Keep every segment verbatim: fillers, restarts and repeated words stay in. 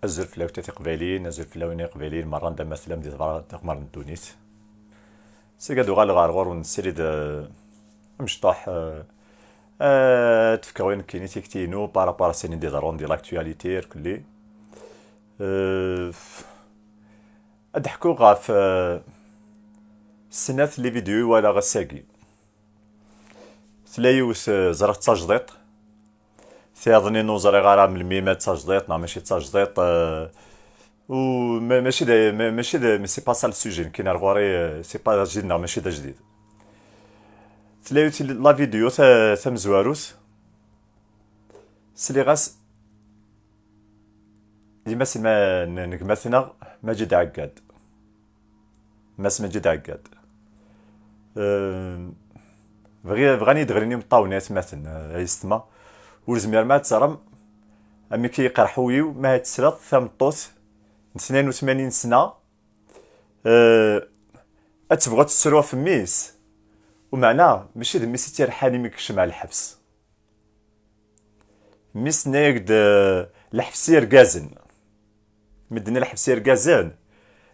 Azul fell-awen a tiqbayliyin, azul fell-awen a iqbayliyen merra anda ma tellam di tebra d taqmar n ddunit. Seg ad uɣaleɣ ɣer ɣur-wen srid, eh, amecṭuḥ, eh, eh, ad d-fkeɣ i nekkini tikti-inu par rapport à sin i d-iḍerrun di l'actualité irkelli. Eh, ad d-ḥkuɣ ɣef, eh, snat les vidéos i walaɣ ass-agi. Tella yiwet, eh, ẓriɣ d tajdiṭ. Tiyaḍ-nni ur ẓriɣ ara melmi ma d tajdiṭ neɣ mačči d tajdiṭ, eh, u ma-, mačči d, ma-, mačči d, mais c'est pas ça le sujet, nekkini ar ɣur-i, eh, c'est pas ajdid neɣ mačči d ajdid. Tella yiwet la vidéo ta-, tamezwarut, sliɣ-as yemma-s n, n gma-tneɣ Maǧid Ɛeggad. Mass Maǧid Ɛeggad. Euh, bɣi-, bɣan-iyi-d ɣlin imeṭṭawen i atmaten, euh, ay yessetma. Ur zmiren ma ad teẓrem amek i yeqreḥ wul-iw, ma ad tesleḍ tameṭṭut n tnayen u tmanyin sna, euh, ad tebɣu ad tettru ɣef mmi-s. Umeɛna, mačči d mmi-s i tt-irḥan imi yekcem ar lḥebs. Mmi-s tenna-yak-d, eh, lḥebs i yergazen. Mi d-tenna lḥebs i yergazen,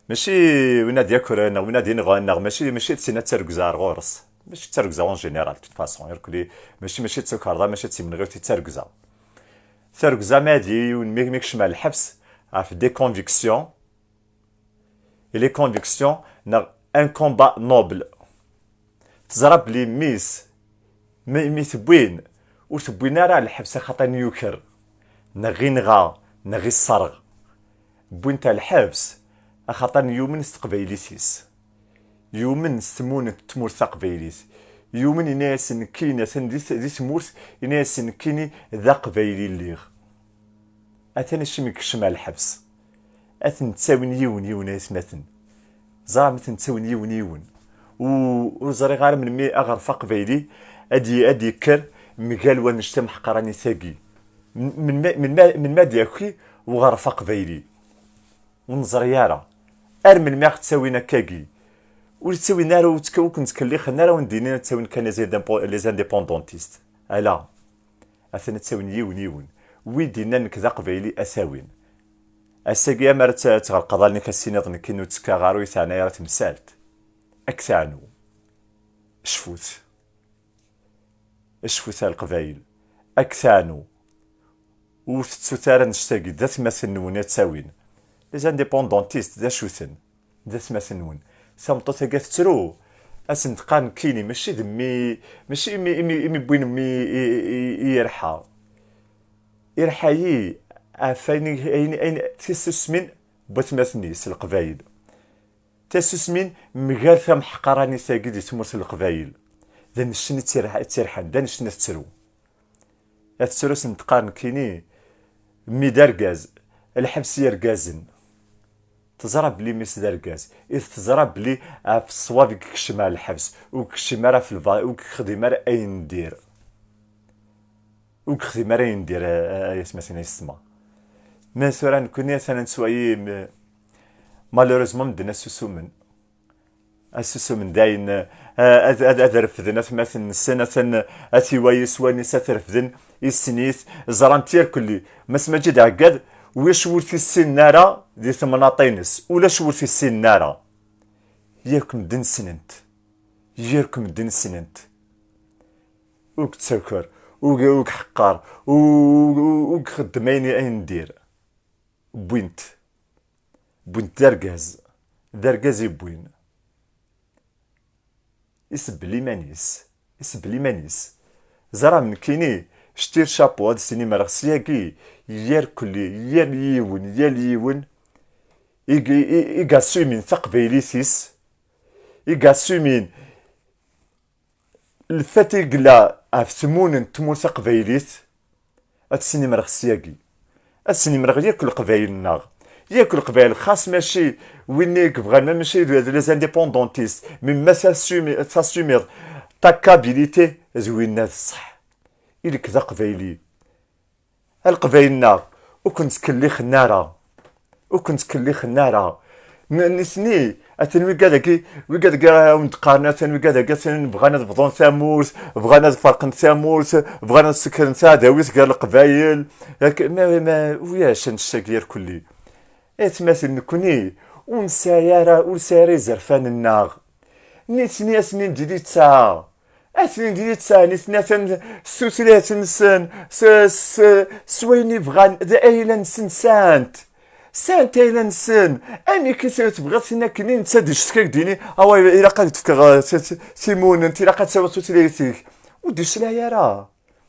mačči win ad yakren, neɣ win ad yenɣen, neɣ mačči, mačči d tin ad targza ar ɣur-s. Mačči d targza en général, de toute façon. Irkelli, mačči, mačči d tukerḍa, mačči d timenɣiwt, d targza. Targza ma d yiwen mi, mi yekcem ar lḥebs, ɣef des convictions, et les convictions, neɣ un combat noble. Teẓra belli mmi-s, mi, mi t-wwin, ur t-wwin ara ar lḥebs axaṭer yuker, neɣ inɣa, neɣ isserɣ. Wwin-t ar lḥebs axaṭer yumen s teqbaylit-is. Yumen s tmunent n tmurt taqbaylit. Yumen, yenna-yasen nekkini, atan di t-, di tmurt, yenna-yasen nekkini d aqbayli lliɣ. Atan acimi yekcem ar lḥebs. Ad ten-ttawin yiwen yiwen ay atmaten. Ẓer ma ten-ttawin yiwen yiwen. U-, ur ẓriɣ ara melmi aɣref aqbayli ad y-, ad yekker mgal wannect tameḥqranit-agi. M-, melmi, melmi, melmi ad d-yaki uɣref aqbayli? Ur neẓri ara. Ar melmi ad ɣ-ttawin akkagi? Ur ttawin ara, ur ttk-, ur ken-ttkellixen ara, ur d-inin ad ttawin kan les indépo-, les indépendantistes. Ala. Atan ad ttawin yiwen yiwen. Wi d-innan nekk d aqbayli, ad t-awin. Ass-agi, amar ad t-, ad tɣelqeḍ allen-ik, ad s-tiniḍ nekkini ur ttekkaɣ ara, ur yi-teɛni ara temsalt. Ad k-teɛnu. Cfut. Cfut ar Leqbayel. Ad k-teɛnu. Ur tettut ara annect-agi, d atmaten-nwen ad ttawin. Les indépendantistes, d acu-ten? D atmaten-nwen. Tameṭṭut-agi ad tettru. Ad sen-teqqar nekkini, mačči d mmi, mačči imi, imi, imi wwin mmi i, i, i, i yerḥa. Irḥa-yi ɣef ayen, ayen, ayen, tisusmin n watmaten-is, Leqbayel. Tisusmin mgal tameḥqranit-agi di tmurt n Leqbayel. D annect-nni i tt-irḥ-, i tt-irḥan, d annect-nni ad tettru. Ad tettru s n-teqqar nekkini, mmi d argaz, lḥebs i yergazen. Teẓra belli mmi-s d argaz, i teẓra belli ɣef ṣṣwab i yekcem ar lḥebs, ur yekcim ara ɣef lba-, ur yexdim ara ayen n dir. Ur yexdim ara ayen n dir, a, a, ay atmaten ay yessetma. Ma tura nekkni atan nettwayi, m-, malheureusement medden ad susumen. Ad susumen dayen, eh, ad, ad, ad refden atmaten-nsen, atan, ad t-iwayi s wallen-is, ad t-refden i snit, ẓran-t irkelli. Mass Maǧid Ɛeggad, ulac wur t-issinen ara di temnaḍt-ines, ulac wur t-issinen ara. Yakk medden ssnen-t. Yakk medden ssnen-t. Ur yettaker, ur, ur iḥeqqer, ur, ur, ur ixeddem ayen, ayen n dir. Wwin-t. Wwin-t d argaz. D argaz i wwin. Isebbel iman-is. Isebbel iman-is. Ẓram nekkini, je tire chapeau, ad s-inimreɣ syagi, yal kulli, yal yiwen, yal yiwen, i, i, i, i yassumin taqbaylit-is, i yassumin lfat i yella ɣef tmunent n tmurt taqbaylit, ad s-inimreɣ syagi. Ad s-inimreɣ yakk Leqbayel-nneɣ. Yakk Leqbayel, xas mačči winna i yebɣan, ma mačči d, d les indépendantistes, mais ma tassumi-, tassumiḍ ta kabilité, d winna d ṣṣeḥ. I nekk d aqbayli. A Leqbayel-nneɣ, ur ken-ttkellixen ara. Ur ken-ttkellixen ara. N-, nitni, atan wigad-agi, wigad-agi ara awen-d-qqaren, atan wigad-agi, atan bɣan ad bḍun tamurt, bɣan ad ferqen tamurt, bɣan ad sekren taɛdawit gar Leqbayel. Yak-, ma, ma, ulac annect-agi irkelli. Atmaten, nekkni ur nesɛi ara, ur nesɛi ara izerfan-nneɣ. Nitni atnin di littaɛ. Atnin di littaɛ, nitni atan s tutlayt-nsen, s, s, s wayen i bɣan, d ayla-nsen sɛant. Sɛant ayla-nsen. Amek i t-, tebɣiḍ tin akken i netta ad icetk ak-d-ini, awa, ilaq ad d-fkeɣ, eh, ti-, ti-, timunent, ilaq ad tawiḍ tutlayt-ik. Ur d-iclaɛ ara.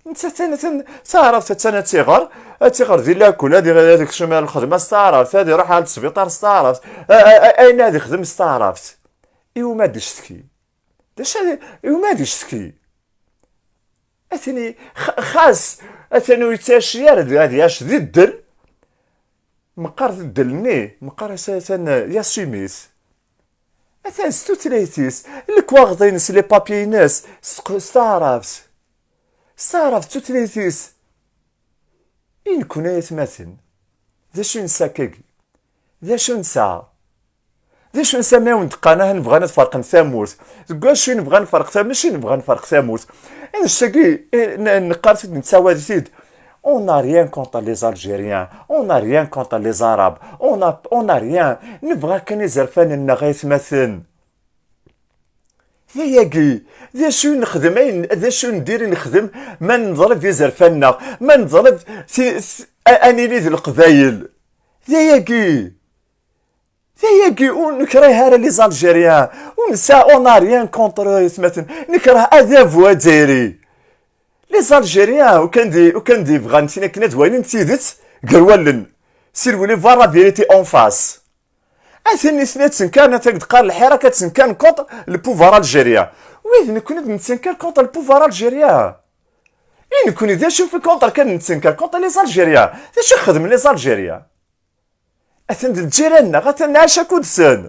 Nettat, nettat, taɛrabt attan ad tiɣer, ad tiɣer di lakul, ad iɣ-, ad ikcem ar lxedma s taɛrabt, ad iruḥ ar lesbiṭar s taɛrabt, a-, a-, a-, ayen ad ixdem s taɛrabt. Iwumi ad d-icetki? D acu ad, iwumi ad d-icetki? Atini, x-, xas, atan ur yettɛaci ara, d-, ad iɛac di ddel, meqqar di ddel-nni, meqqar as-, atan yasumi-t. Atan s tutlayt-is, lekwaɣeḍ-ines, les papiers-ines, s, s taɛrabt. S taɛrabt d tutlayt-is. I nekkni ay atmaten, d acu i nesɛa akkagi? D acu i nesɛa? D acu i nesɛa mi awen-d-qqaren ahan bɣan ad ferqen tamurt? Deg wacu i nebɣa ad nferq tamurt? Mačči nebɣa ad nferq tamurt. Annect-agi, eh, n-, neqqar t-id, nettawad-it-id. On n'a rien contre les Algériens, on n'a rien contre les Arabes, on a, on n'a rien. Nebɣa kan izerfan-nneɣ ay atmaten. D ayagi, d acu i nexdem, ayen, d acu i ndir i nexdem ma neḍleb izerfan-nneɣ, ma neḍleb ti-, s-, a-, ad nili d Leqbayel? D ayagi, d ayagi, ur nekrih ara les Algériens, ur nesɛa, on n'a rien contre atmaten, nekreh adabu azzayri. Les Algériens, ukan di, ukan di bɣan tin akken ad walin tidet gar wallen. S'ils voulaient voir la vérité en face. Aten nitni ad ttenkaren, ad ak-d-qqar lḥir akka, ad ttenkaren contre le pouvoir algérien. Wid nekkni d nettenkar contre le pouvoir algérien. I nekkni d acu fi contre kan nettenkar contre les Algériens? D acu i xedmen les Algériens? Atan d lǧiran-nneɣ, atan nɛac akked-sen.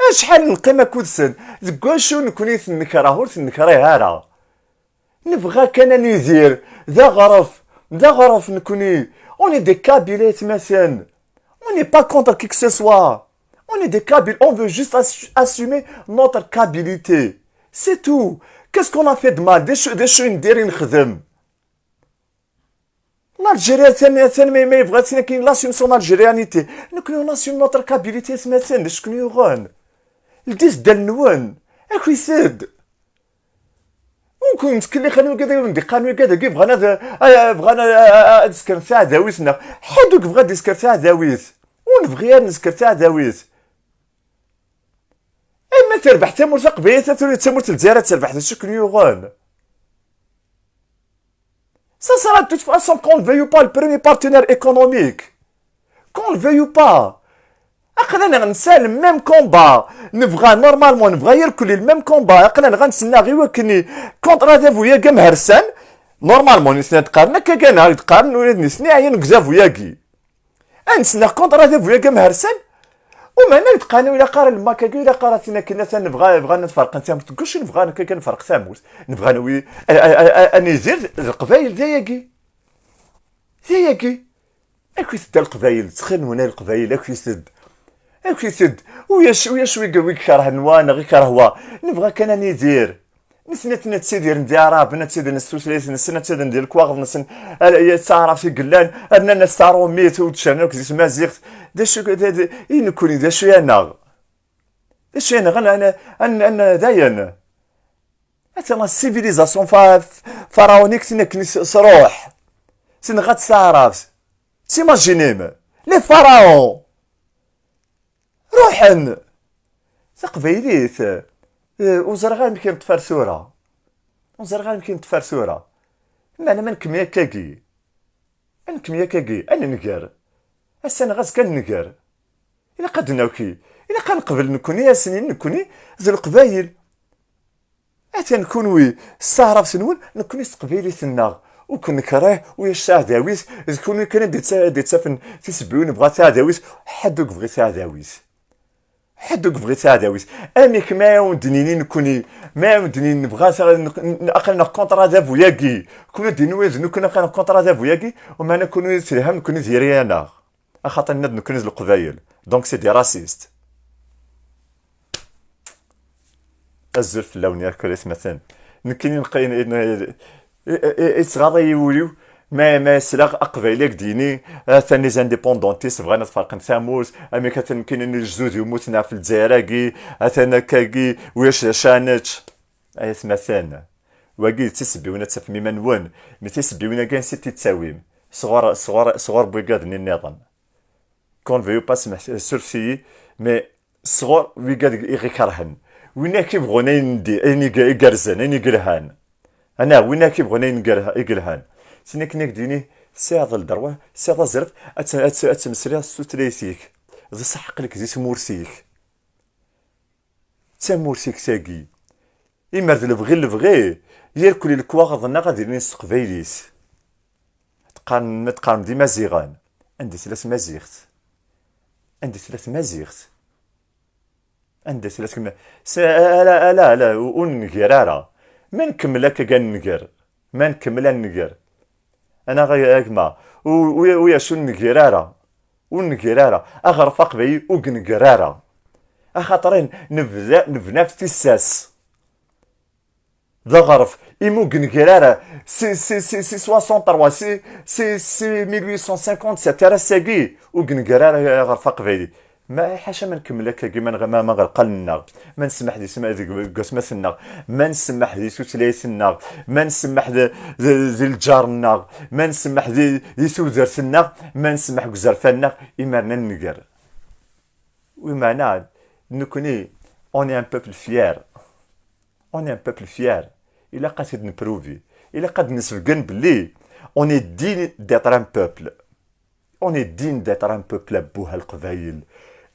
Acḥal neqqim akked-sen, deg wacu nekkni tennekreh ur tennekrih ara. Nebɣa kan ad nidir, d aɣref, d aɣref nekkni. On est des Kabyles atmaten. On n'est pas contre qui que ce soit. On est des Kabyles, on veut juste ass-, assumer notre kabilité. C'est tout. Qu'est-ce qu'on a fait de mal? D acu, d acu i ndir i nexdem? L'Algérie, atan, atan ma, ma yebɣa atan akken il assume son algérianité. Nekkni on assume notre kabilité atmaten, d acu ken-yuɣen? Ldit ddal-nwen, akit-d. Ur ken-ttkellixen wigad, ur wen-d-iqqaren wigad agi bɣan ad, a-, bɣan a-, a-, a-, ad skren taɛdawit-nneɣ. Ḥedd ur yebɣi ad isker taɛdawit. Ur nebɣi ara nesker taɛdawit. Ama terbeḥ tamurt taqbaylit, a tura d tamurt n Lezzayer ad terbeḥ, d acu i ken-yuɣen? Ça sera de toute façon, qu'on le veuille ou pas, le premier partenaire économique. Qu'on le veuille ou pas. Aql-aneɣ nesɛa le même combat. Nebɣa, normalement, nebɣa irkelli le même combat. Aql-aneɣ ad nsennaɣ i wakken i contre adabu-agi amhersan. Normalement, nitni ad d-qqaren akka kan, ad d-qqaren ula d nitni ɛyan deg udabu-agi. Ad nsennaɣ contre adabu-agi amhersan. Umeɛna ad d-qqaren ur ilaq ara lmak-agi, ur ilaq ara tin akken atan nebɣa, bɣan ad ferqen tamurt. Deg wacu nebɣa akka kan nferq tamurt? Nebɣa nawi, a, a, a, a, ad nidir d Leqbayel d ayagi. D ayagi. Akit-d a Leqbayel, ttxil-nwen a Leqbayel, akit-d. Akit-d. Ulac, ulac wi, wi ikerhen wa neɣ ikerh wa. Nebɣa kan ad nidir. Nitni aten ad ttidiren di Aɛraben, ad ttidiren s tutlayt-nsen, ad ttidiren di lekwaɣeḍ-nsen, ala, i d taɛrabt i yellan, rnan-as taṛumit, ur d-cerren akk di tmaziɣt. D acu, d, d, i nekkni, d acu-yaneɣ? D acu-yaneɣ, an, an, an, an, dayen? Atan la civilisation fa-, pharaonique tin akken s-, s-, truḥ. Tenɣa-tt taɛrabt. Timajinim, les pharaons! Ruḥen! Taqbaylit, eh, ur ẓriɣ amek i neṭṭef ar tura. Ur ẓriɣ amek i neṭṭef ar tura. Meɛna ma nkemmel akkagi, ad nkemmel akkagi, ad nenger. Ass-a neɣ azekka ad nenger. Ilaq ad d-naki. Ilaq ad neqbel nekkni, ass-nni nekkni d Leqbayel. Atan kunwi s taɛrabt-nwen, nekkni s teqbaylit-nneɣ. Ur ken-nekreh, ulac taɛdawit, d kunwi kan i d-itta-, i d-ittafen tisebbiwin, nebɣa taɛdawit, ḥedd ur yebɣi taɛdawit. Ḥedd ur yebɣi taɛdawit. Amek ma awen-d-nini nekkni, ma awen-d-nini nebɣa ta-, n-, n-, aql-aneɣ contre adabu-agi, kunwi d-nini d nekkni aql-aneɣ contre adabu-agi, umeɛna kunwi telham, nekkni d yiri-yaneɣ. Axaṭer nenna-d nekkni d Leqbayel. Donc c'est des racistes. Azul fell-awen yakk a atmaten. Nekkini neqqa-, i, i, i, i, yettɣaḍ-iyi wul-iw, Ma, ma yesleɣ aqbayli ad k-d-yini, atan les indépendantistes bɣan ad ferqen tamurt, amek atan nekkini lejdud yemmuten ɣef Lezzayer-agi, atan akkagi, wiyac d acu ara nečč? Ay atmaten, wagi d tisebbiwin ad tafem iman-nwen, mi tisebbiwin-agi ansi t-id-tawim? Sɣur, sɣur, sɣur wigaden-nniḍen. Qu'on veuille ou pas, semḥ-, surfet-iyi, mais sɣur wigad i ɣ-ikerhen. Win akk ibɣun ayen di, ayen ig-, igerrzen, ayen igelhan. Ana, win akk ibɣun ayen iger-, igelhan. Tin akken i k-d-yini, tesɛiḍ lderwa, tesɛiḍ azref, ad t-, ad t-, ad temmeslayeḍ s tutlayt-ik. Ḍes aḥeqq-ik di tmurt-ik. D tamurt-ik tagi. Imer d lebɣi lebɣi, irkel lekwaɣeḍ-nneɣ ad ilin s teqbaylit. Teqqarem, ma teqqarem d imaziɣen, anda tella tmaziɣt? Anda tella tmaziɣt? Anda tella tmaziɣt? Ala, ala, ala, ur, ur nenger ara. Ma nkemmel akka ad nenger. Ma nkemmel ad nenger. Anaɣ a, a gma, u, u, u yac ur nenger ara. Ur nenger ara. Aɣref aqbayli ur yenger ara. Axaṭer ayen nebda, nebna ɣef tissas. D aɣref, imi ur yenger ara. Si, si, si, si soixante-trois, si, si, si mille huit cent cinquante-sept ar ass-agi, ur yenger ara aɣref aqbayli. Ma ḥaca ma nkemmel akkagi, ma nɣ-, ma, ma ɣelqen-nneɣ, ma nsemmeḥ di sma-, deg, deg watmaten-nneɣ, ma nsemmeḥ di tutlayt-nneɣ, ma nsemmeḥ di, di, di lǧar-nneɣ, ma nsemmeḥ di, di tudert-nneɣ, ma nsemmeḥ deg uzerfan-nneɣ, imerna nenger. Wi meɛna, nekkni, on est un peuple fier. On est un peuple fier. Ilaq ad t-id-neprouvi. Ilaq ad d-nesbeggen belli on est digne d'être un peuple. On est digne d'être un peuple, a buha Leqbayel.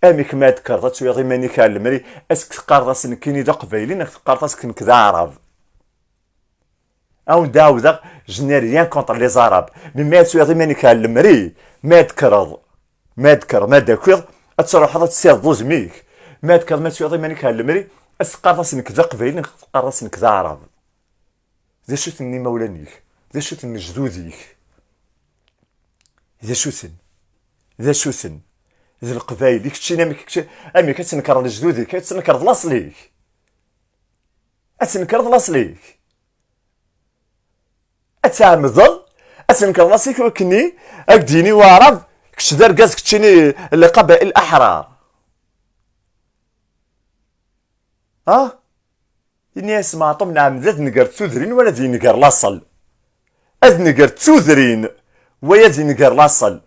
Amek ma ad tekkreḍ ad twiḍ iman-ik ar lemri, ad s-teqqareḍ-as nekkini d Aqbayli, neɣ teqqareḍ-as nekk d Aɛrab? Awen-d-ɛawdeɣ, je n'ai rien contre les Arabes. Mais ma ad twiḍ iman-ik ar lemri, ma ad tekkreḍ, ma ad tekkreḍ, ma ad d-takiḍ, ad truḥeḍ ad tessirdeḍ udem-ik. Ma ad tekkreḍ, ma ad twiḍ iman-ik ar lemri, ad s-teqqareḍ-as nekk d Aqbayli, neɣ teqqareḍ-as nekk d Aɛrab. D acu-ten yimawlan-ik? D acu-ten lejdud-ik? D acu-ten? D acu-ten? D Leqbayel i keččini, amek, kečči, amek ad tnekreḍ lejdud-ik? Ad tnekreḍ laṣel-ik? Ad tnekreḍ laṣel-ik? Ad tɛemdeḍ ad tnekreḍ laṣel-ik, wakken ad k-d-yini Waɛrab, kečč d argaz, keččini, lqabail aḥrar. Ha? Ini-as Meɛṭum, nɛemmed ad nger tudrin wala ad yenger laṣel? Ad nger tudrin wala ad yenger laṣel?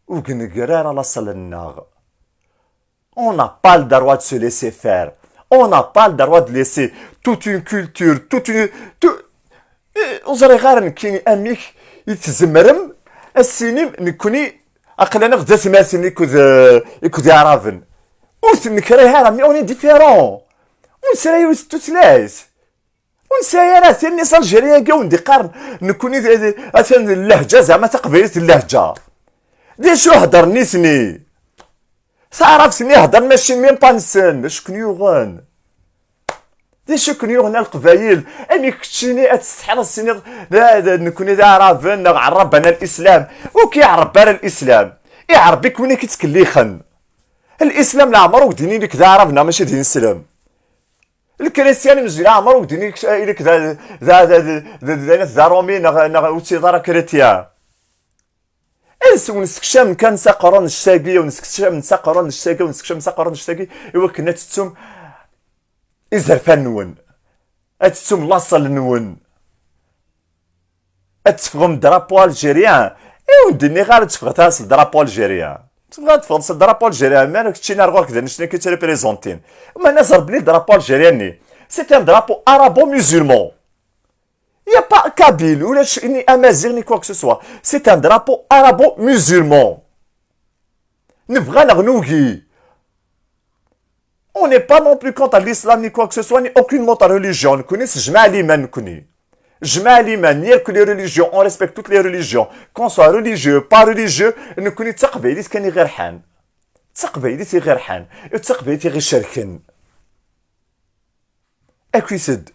Ur yenger ara laṣel-nneɣ. On n'a pas le droit de se laisser faire. On n'a pas le droit de laisser toute une culture, toute une, tout, Eh, ur ẓriɣ ara nekkini amek i tzemrem ad s-tinim nekkni aql-aneɣ d atmaten ikud, eh, ikud Iɛraben. Ur t-nekrih ara, mais on est différent. Ur nesɛi yiwet n tutlayt. Ur nesɛi ara tin-nni s Algérie-agi wen-d-iqqaren nekkni d, d, atan d lehǧa, zeɛma taqbaylit d lehǧa. D acu heddren nitni? Taɛrabt-nni heddren mačči même pas nessen, d acu ken-yuɣen? D acu ken-yuɣen a Leqbayel? Amek keččini ad tsetḥiḍ ad s-tiniḍ d, d, nekkni d Aɛraben neɣ ɛerraben a Lislam? Ur k-iɛerreb ara Lislam. Iɛerreb-ik win i k-ittkellixen. Lislam leɛmer ur k-d-yini nekk d Aɛrab neɣ mačči d ineslem. Lkrisyanim leɛmer ur k-d-yini nekk d, d, d, d, d, d, d Arumi neɣ, neɣ ur ttiliḍ ara krityan. Ad s-, wen-sekcam kan s aqerru annect-agi, wen-sekcam s aqerru annect-agi, wen-sekcam s aqerru annect-agi, i wakken ad tettum izerfan-nwen, ad tettum laṣel-nwen, ad teffɣem drapeau algérien. I wen-d-nniɣ ara teffɣet ara s drapeau algérien. Tebɣa ad teffɣeḍ s drapeau algérien, mi ara keččin ar ɣur-k d annect-nni i k-représenter. Ma neẓer belli drapeau algérien-nni, c'est un drapeau arabo-musulman. Il n'y a pas kabyle, ulac ni amaziɣ, ni quoi que ce soit. C'est un drapeau arabo-musulman. Nebɣa neɣ nugi. On n'est pas non plus contre l'islam, ni quoi que ce soit, ni aucune autre religion. Nekkni s jmaɛ liman nekkni. Jmaɛ liman, ni que les religions, on respecte toutes les religions. Qu'on soit religieux, pas religieux, nekkni d taqbaylit kan i ɣ-irḥan. D taqbaylit i ɣ-irḥan. D taqbaylit i ɣ-icerken. Akk-it-id.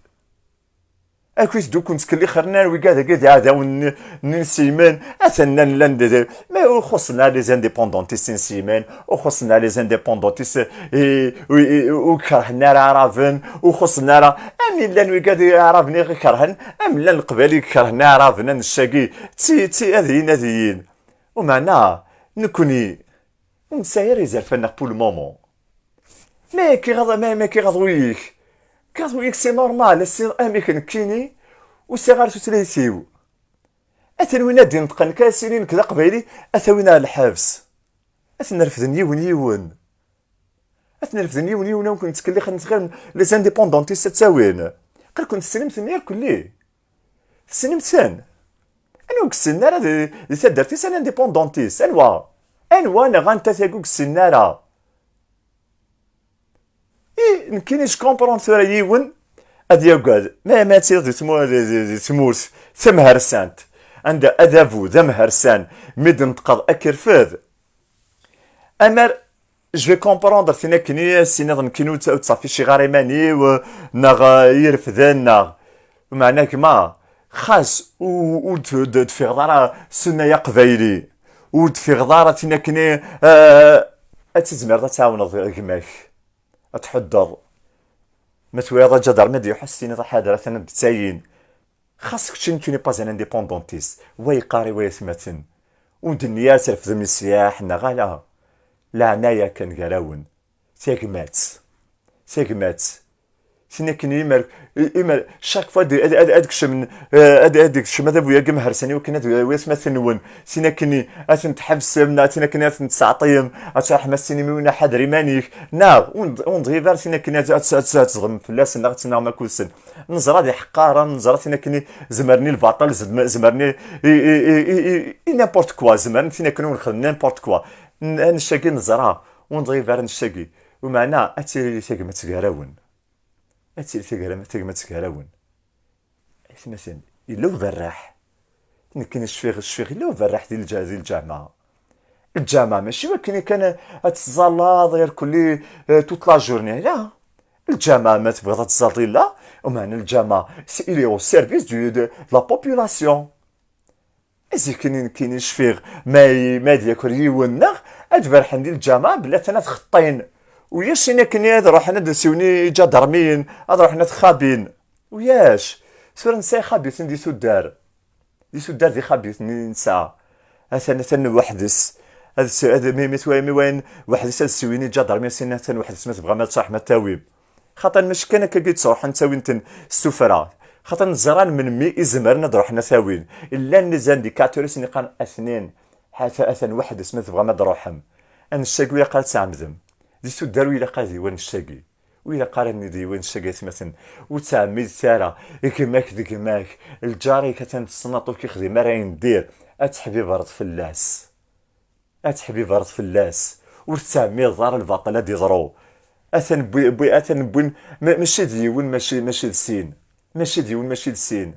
Akkit d ur ken-ttkellixren ara wigad-agi d iɛdawen n, n inselmen. Atan llan, llan d, ma ur xuṣṣen ara les indépendantistes inselmen, ur xuṣṣen ara les indépendantistes i, i, i, ur kerhen ara Araben, ur xuṣṣen ara. Am llan wigad i Araben i kerhen, am llan Leqbayel i kerhen Araben, annect-agi d ti, d ti, ad yin, ad yin. Umeɛna, nekkni, ur nesɛi ara izerfan-nneɣ pour le moment. Ma k-iɣaḍ, ma, ma k-iɣaḍ wul-ik, k-iɣaḍ wul-ik, c'est normal, ass-a amek nekkini ur sɛiɣ ara tutlayt-iw. Atan win ad d-ineṭqen kan ad s-inin nekk d aqbayli, ad t-awin ar lḥebs. Ad ten-refden yiwen yiwen. Ad ten-refden yiwen yiwen, ad ken-ttkellixen tɣilem les indépendantistes ad tt-awin. Aql-ken tessnem-ten irkelli. Tessnem-ten? Anwa ur yessinen ara di, di taddart-is an indépendantiste? Anwa? Anwa neɣ anta tagi ur yessinen ara? I nekkini je comprends tura yiwen ad yagad, ma, ma ad tiliḍ di tmu-, di, di, di tmurt tamhersant, anda adabu d amhersan, mi d-neṭqeḍ akerfed. Amar je vais comprendre tin akken i as-tiniḍ nekkini ur tt-, ur ttafficiɣ ara iman-iw, neɣ, eh, i refden, neɣ, meɛna gma, xas u-, ur d-, d-, d-tfiɣeḍ ara sunna-ya aqbayli, ur d-tfiɣeḍ ara tin akken i, eh, ad tizmireḍ ad tɛawneḍ gma-k, ad tḥuddeḍ. Ma twiɛeḍ aǧadarmi ad d-yuḥ, ad s-tiniḍ aḥader, atan ad d-ttayin. Xas keččini tu n'es pas un indépendantiste, wa yeqqar i wa yatmaten, ur d-nni ara trefdem leslaḥ neɣ ala, leɛnaya kan gar-awen. Tagmat, tagmat, tin akken imer, imer, chaque fois ad, ad, ad, ad kecmen, eh, ad, ad kecmen adabu-agi amhersan i wakken ad, ad yatmaten-nwen, tin akken ad ten-tḥebsem, neɣ tin akken ad ten-tesɛeṭṭiyem, ad truḥem ad s-tinim i win aḥader iman-ik, neɣ ur n-, ur nɣib ara tin akken ad, ad, ad, ad teẓdem fell-asen, neɣ ad tennaɣem akk-sen. Neẓra d iḥeqqaren, neẓra tin akken i zemren i lbaṭel, zem-, zemren i, i, i n'importe quoi, zemren tin akken ur nxedem n'importe quoi. N-, annect-agi neẓra, ur nɣib ara annect-agi. Umeɛna ad tili tagmat gar-awen. Ad tili tagra-, tagmat gar-awen. Aytmaten, yella uberraḥ. Nekkini cfiɣ, cfiɣ yella uberraḥ di lǧa-, di lǧameɛ. Lǧameɛ mačči wakken kan ad tettẓallaḍ irkelli, eh, toute la journée, la. Lǧameɛ ma tebɣiḍ ad tettẓallaḍ, la. Umeɛna lǧameɛ, c'est, il est au service du, de, de la population. Zik nekkini cfiɣ ma, ma ad yaker yiwen neɣ ad berrḥen di lǧameɛ belli atan ad xeṭṭin. Ulac tin akken ad ruḥen ad d-siwen iǧadarmiyen, ad ruḥen ad xabin. Ulac. Tura nesɛa ixabiten di tuddar. Di tuddar d ixabiten i nesɛa. Atan, atan weḥd-s. Ad s-, ad, mi, mi twa-, mi wayen weḥd-s ad siwin iǧadarmiyen, sin atan weḥd-s, ma tebɣam ad truḥem ad tawim. Xaṭer mačči kan akka i ttruḥen ttawin-ten s tuffra. Xaṭer neẓra melmi i zemren ad ruḥen ad t-awin. Llan les indicateurs i sen-iqqaren atnin, ḥa-, atan weḥd-s ma tebɣam ad d-ruḥem. Annect-agi ur ilaq ara ad tɛemmdem. Di tuddar ur ilaq ara d-iwan annect-agi. Ur ilaq ara ad d-iwan annect-agi atmaten. Ur ttɛemmidet ara. Gma-k d gma-k. Lǧar-ik atan tessneḍ ur k-ixdim ara ayen dir. Ad teḥbibreḍ fell-as. Ad teḥbibreḍ fell-as, ur tettɛemmideḍ ara lbaṭel ad d-iḍru. Atan wwi-, wwi-, atan wwin, ma-, mačči d yiwen, mačči, mačči d sin. Mačči d yiwen, mačči d sin.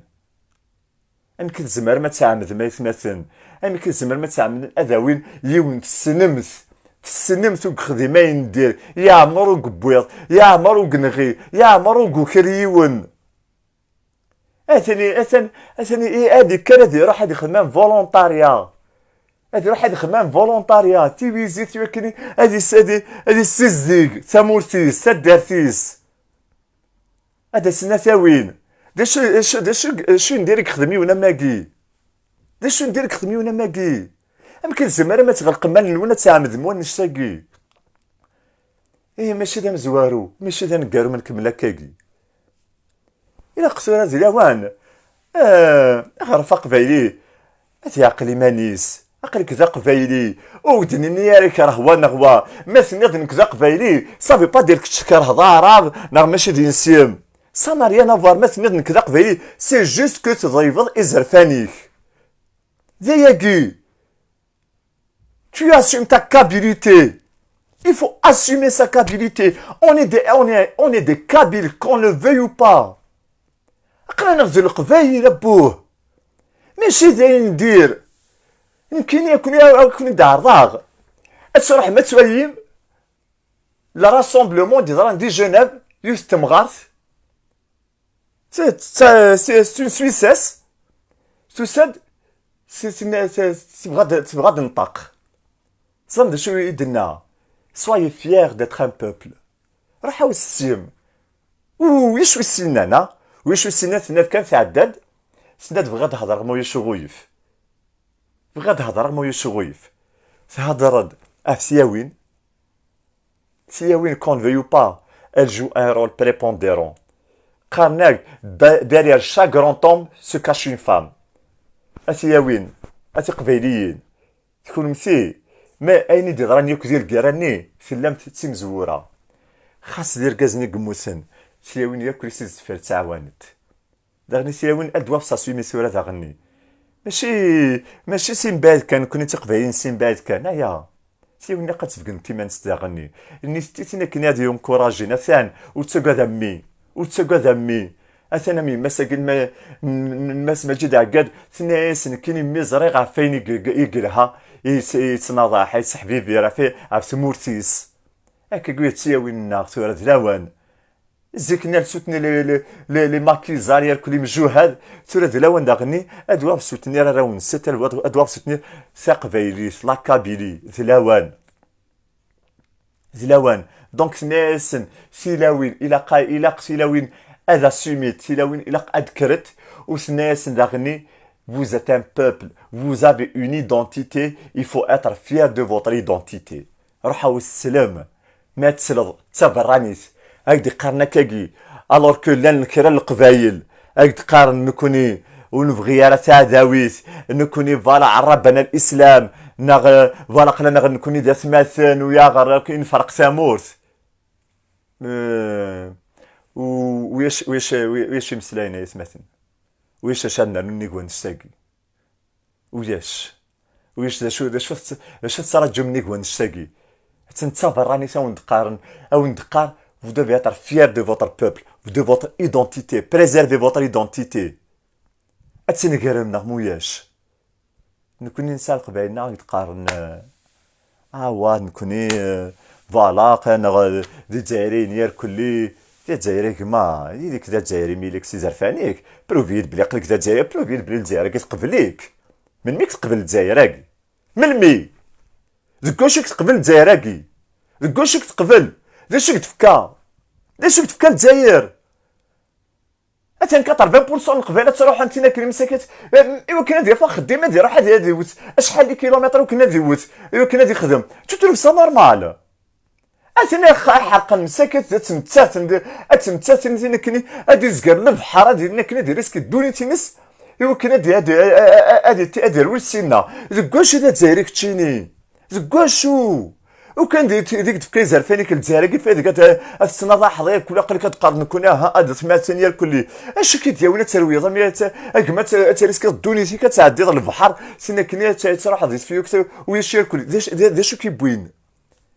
Amek i tzemrem ad tɛemmdem aytmaten? Amek i tzemrem ad tɛemmdem ad awin yiwen tessnemt? Tessnemt ur yexdim ayen n dir, yeɛmer ur yewwiḍ, yeɛmer ur yenɣi, yeɛmer ur yuker yiwen. Atani, atan, atani, i, ad ikker ad iruḥ ad ixdem am volontarya. Ad iruḥ ad ixdem am volontarya. Tiwizit i wakken ad is-, ad i-, ad issizdeg tamurt-is, taddart-is. Ad asen ad t-awin. D acu, d acu, d acu, d acu n dir i yexdem yiwen am wagi? D acu n dir i yexdem yiwen am wagi? Amek i tzemrem ad tɣelqem allen-nwen ad tɛemmdem wannect-agi? Ih, mačči d amezwaru, mačči d aneggaru ma nkemmel akkagi. Ilaq tura di lawan, eh, aɣref aqbayli ad yeɛqel iman-is. Aql-ik d aqbayli, ur d-nini ara ikreh wa neɣ wa. Ma tenniḍ nekk d aqbayli, ça veut pas dire kečč tkerheḍ aɛrab neɣ mačči d insi-m. Ça n'a rien à voir, ma tenniḍ nekk d aqbayli, c'est juste que tḍeyybeḍ izerfan-ik. D ayagi. Tu assumes ta kabilité. Il faut assumer sa kabilité. On est des, on est, on est des Kabyles, qu'on le veuille ou pas. Aql-aneɣ d Leqbayel, abbuh. Mačči d ayen n dir. Nekkini ad ken-, ad ken-id-ɛerḍeɣ. Ad truḥem ad twalim le rassemblement d-yeḍran di Genève, yiwet n temɣart. C'est une Suissesse. Tusa-d, tebɣa ad tenṭeq. Teẓram d acu i d-tenna? Soyez fiers d'être un peuple. Ruḥ a wessim. Wiyac wis yennan, a? Wiyac wis yennan, tenna-d kan, tɛedda-d, tenna-d bɣiɣ ad hedreɣ ma ulac uɣuyef. Bɣiɣ ad hedreɣ ma ulac uɣuyef. Thedder-d ɣef tyawin. Tyawin, qu'on le veuille ou pas, elles jouent un rôle prépondérant. Qqaren-ak, derrière chaque grand homme se cache une femme. A tyawin, a tiqbayliyin, d kunemti, ma ayen i d-yeḍran yakk di lgirra-nni, tellamt d timezwura. Xas d irgazen i yemmuten, tyawin yakk i s-deffir ttɛawanent. Daɣen i tyawin ad d-waf s aswimi tura daɣenni. Mačči, mačči si mbaɛd kan, nekkni d tiqbayliyin si mbaɛd kan, aya. Tyawin ilaq ad tbeggemt iman-nnes daɣenni. Nitenti akken ad yunkurajen, atan, ur ttagad a mmi, ur ttagad a mmi. Atan am yemma-s-agi n ma-, n, n Mass Maǧid Ɛeggad, tenna-yas nekkini mmi ẓriɣ ɣef wayen i, i, i yelha, i, i yettnaḍaḥ, i yesseḥbibir ɣef, ɣef tmurt-is. Akkagi i d tyawin-nneɣ tura d lawan. Zik-nni ad soutenir les, les, les, les maquisards, yerkul imjuhad, tura d lawan daɣenni ad waf soutenir arraw-nsen, ad waf soutenir taqbaylit, la Kabylie, d lawan. D lawan. Donc, tenna-yasen tilawin, ilaq, ilaq tilawin ad assumit, tilawin ilaq ad kkrent, u tenna-yasen daɣenni, vous êtes un peuple, vous avez une identité, il faut être fier de votre identité. Ruḥ a wesslem. Ma tesleḍ d taberranit, ad k-d-qqaren akkagi, alors que llan kra n leqbayel ad k-d-qqaren nekkni ur nebɣi ara taɛdawit, nekkni voilà ɛerraben alislam, neɣ, eh, voilà aql-aneɣ nekkni d atmaten u yaɣer i nferq tamurt. Eh, u-, wiyac, wiyac, wiyac imeslayen ay atmaten? Wiyac acu ad nernu nnig wannect-agi? Ulac. Ulac d acu, d acu, d acu tettṛaǧum nnig wannect-agi? Attan d tabeṛṛanit a wen-d-qqaren, a wen-d-qqar, vous devez être fiers de votre peuple, de votre identité, préservez votre identité. Ad tnegrem neɣ muyac? Nekkni nesɛa leqbayel-nneɣ i d-qqaren, eh, awa, nekkni, eh, voilà, qqaneɣ, eh, d Izzayriyen yerkelli, d Izzayri gma, yid-k d Azzayri mi-k s izerfan-ik, pruvi-yi-d belli aql-ik d Azzayri, pruvi-yi-d belli Lezzayer-agi teqbel-ik. Melmi i k-teqbel Lezzayer-agi? Melmi? Deg wacu i k-teqbel Lezzayer-agi? Deg wacu i k-teqbel? D acu i k-d-tefka? D acu i k-d-tefka Lezzayer? Atan quatre-vingts pour cent n Leqbayel ad ttruḥun tin akken imsakit, em, i wakken ad yaf axeddim, ad iruḥ ad, ad iwet acḥal n kilumitr i wakken ad iwet, i wakken ad ixdem. Tu trouves ça normal? Aten ix-, ḥerqen msakit, ad ttmettaten, ad ttmettaten tin akken ad izger lebḥer, ad, tin akken ad iriski ddunit-ines, i wakken ad, ad, ad, ad, ad irwel ssinna. Deg wacu d Azzayri keččini? Deg wacu? Ukan di, di, di tefka izerfan-ik Lezzayer-agi, fadeg ad, ad tettnaḍaḥeḍ yakk, aql-ik ad teqqareḍ nekkni, aha, ad tmatin yerkelli. Acu k-id-yawin ad terwiḍ, am, ad, a gma, ad, ad tariskiḍ ddunit-ik, ad tɛeddiḍ lebḥer, sin akken ad, ad truḥeḍ di tefyukt, ulac yerkelli. D acu, d, d acu k-iwwin?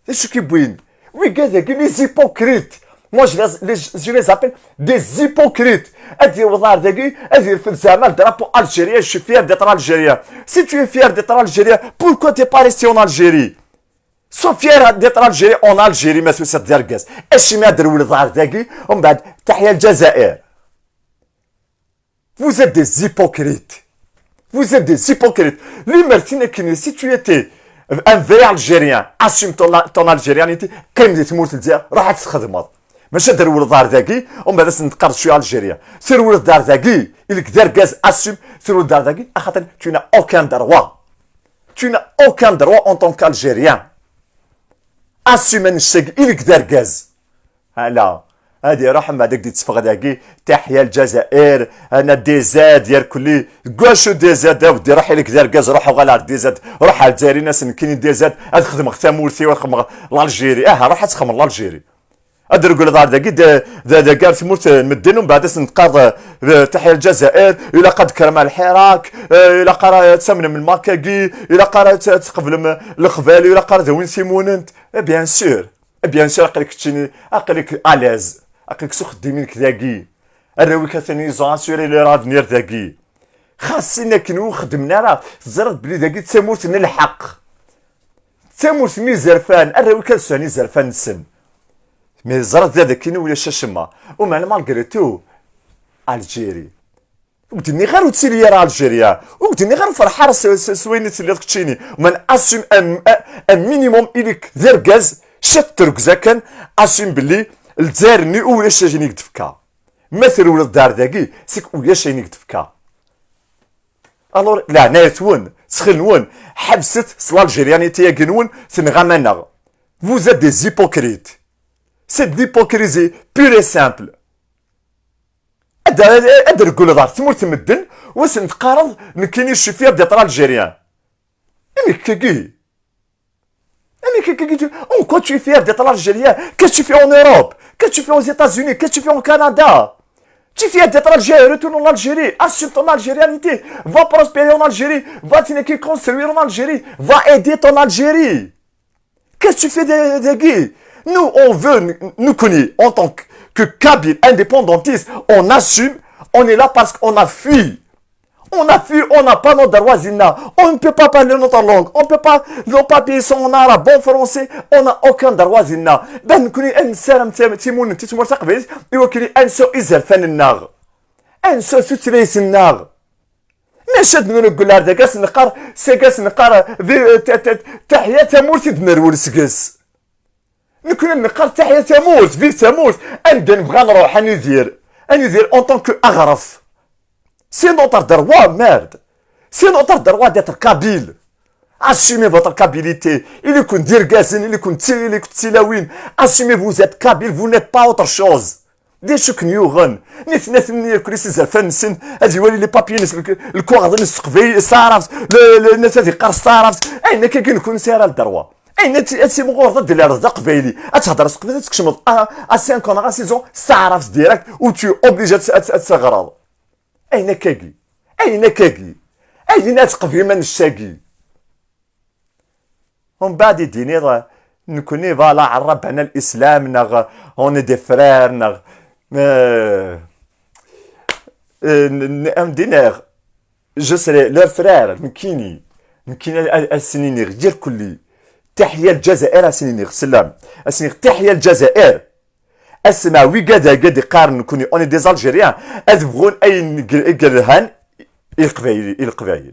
D acu k-iwwin? Wigad-agi, les hypocrites. Moi, je les, les, je les appelle des hypocrites. Ad yaweḍ ar dagi, ad irfed zeɛma le drapeau algérien, je suis fier d'être algérien. Si tu es fier d'être algérien, pourquoi t'es pas resté en Algérie? Sois fier d'être algérien en Algérie, ma tusiḍ d argaz. Acimi ad d-trewleḍ ar dagi, umbeɛd, تحيا الجزائر. Vous êtes des hypocrites. Vous êtes des hypocrites. Limer tin akken, si tu étais un vrai Algérien, assume ton, ton algérianité, qqim di tmurt n Lezzayer, ruḥ ad txedmeḍ. Maca ad d-trewleḍ ar dagi, umbeɛd ad sen-teqqareḍ je suis algérien. Trewleḍ ar dagi, il-, d argaz, assume, trewleḍ ar dagi, axaṭer tu n'as aucun droit. Tu n'as aucun droit en tant qu'Algérien. Assume annect-agi, il-, d argaz. Ala. Ad iruḥ, mbeɛd ad d-itteffeɣ dagi, تحيا الجزائر, ana D Z, yerkelli. Deg wacu D Z, a weddi, ruḥ, il-, d argaz, ruḥ uɣal ar D Z, ruḥ ar Lezzayer, in-as nekkini D Z, ad xedmeɣ tamurt-iw, ad xedmeɣ l'Algérie. Aha, ruḥ ad txedmeḍ l'Algérie. Ad d-regleḍ ar dagi, d, d, dagi ar tmurt n medden, umbeɛd ad sen-teqqareḍ, eh, تحيا الجزائر, ilaq ad d-tekkrem ar lḥirak, eh, ilaq ara ad tamnem lmark-agi, ilaq ara ad, ad tqeblem leqbayel, ilaq ara d-awin timunent. Eh, bien sûr. Eh, bien sûr, aql-ik keččini, aql-ik à l'aise, aql-ik s uxeddim-inek dagi. Arraw-ik atan ils ont assuré leur avenir dagi. Xas sin akken ur xeddmen ara, teẓriḍ belli dagi d tamurt n lḥeqq. D tamurt n izerfan, arraw-ik ad sɛun izerfan-nsen. Mais ẓriḍ da dagi ulac acemma. Umeɛna malgré tout, Algérie. Ur k-d-nniɣ ara ur ttili ara Algérien. Ur k-d-nniɣ ara ferḥ ara s, s, s wayen i telliḍ keččini. Mais assume un, un, un minimum, ili-k d argaz, ciṭ n tregza kan, assume belli Lezzayer-nni ulac ayen i k-d-tefka. Ma trewleḍ-d ar dagi, c'est que ulac ayen i k-d-tefka. Alors, leɛnayat-wen, ttxil-nwen, ḥebset s l'algérianité-agi-nwen, tenɣam-aneɣ. Vous êtes des hypocrites. C'est de l'hypocrisie pure et simple. Ad, ad, ad d-regleḍ ɣer tmurt n medden, u ad sen-teqqareḍ, nekkini je suis fier d'être algérien. Amek kagi? Amek kagi? En quoi tu es fier d'être algérien? Qu'est-ce que tu fais en Europe? Qu'est-ce que tu fais aux États-Unis? Qu'est-ce que tu fais au Canada? Tu es fier d'être algérien, retourne en Algérie, assume ton algérianité, va prospérer en Algérie, va t'inquiéter construire en Algérie, va aider ton Algérie. Qu'est-ce que tu fais de, de Guy? Nous, on veut, nous, nous connaît, en tant que, que Kabyle indépendantiste, on assume, on est là parce qu'on a fui. On a fui, on n'a pas nos droits, Zina. On ne peut pas parler notre langue. On peut pas, nos papiers sont en arabe, en français, on n'a aucun droit, Zina. Ben, nous connaît, on sert un petit, petit monde, un petit monde, ça, vous voyez, et on connaît, on sort, ils aiment, on a. On sort, c'est les, c'est Maca ad nreggel ar dagi, ad s-neqqar, seg ad s-neqqar, di, t-, t-, teḥya tamurt i d-nerwel seg-s. Nekkni ad neqqar teḥya tamurt, vive tamurt, anda nebɣa nruḥ, ad nidir, ad nidir en tant que aɣref. C'est notre droit, merde. C'est notre droit d'être kabyle. Assumez votre kabilité. Ili-ken d irgazen, ili-ken d ti-, ili-ken d tilawin. Assumez, vous êtes kabyle, vous n'êtes pas autre chose. D acu ken-yuɣen? Nitni ad ten-yerkeli s izerfan-nsen, ad iwali les papiers-nnes, lk-, lekwaɣeḍ-nnes s teqbaylit, s taɛrabt, le, le, nnas ad iqqar s taɛrabt. Ayen akka nekk ur nesɛi ara le droit. Ayen ad t-, ad timɣureḍ ad d-tleɛleḍ d aqbayli, ad thedreḍ s teqbaylit, ad tkecmeḍ à, à cinq ans neɣ à six ans s taɛrabt direct, ou tu es obligé ad, ad, ad teɣreḍ. Ayen akkagi, ayen akkagi, ayen ad teqbim annect-agi. Umbeɛd i d-iniḍ, nekkni, voilà, Ɛerrab, ɛna l'islam, neɣ on est des frères, neɣ, euh, euh, n-, n-, am d-iniɣ, je serai leur frère, nekkini, nekkini a, a, a sen-iniɣ, irkelli, teḥya Lezzayer, a sen-iniɣ, sslam, a sen-iniɣ, teḥya Lezzayer. Asma wigad-agi ad iqqaren nekkni, on est des Algériens, ad bɣun ayen i yelhan i Leqbayel, i Leqbayel.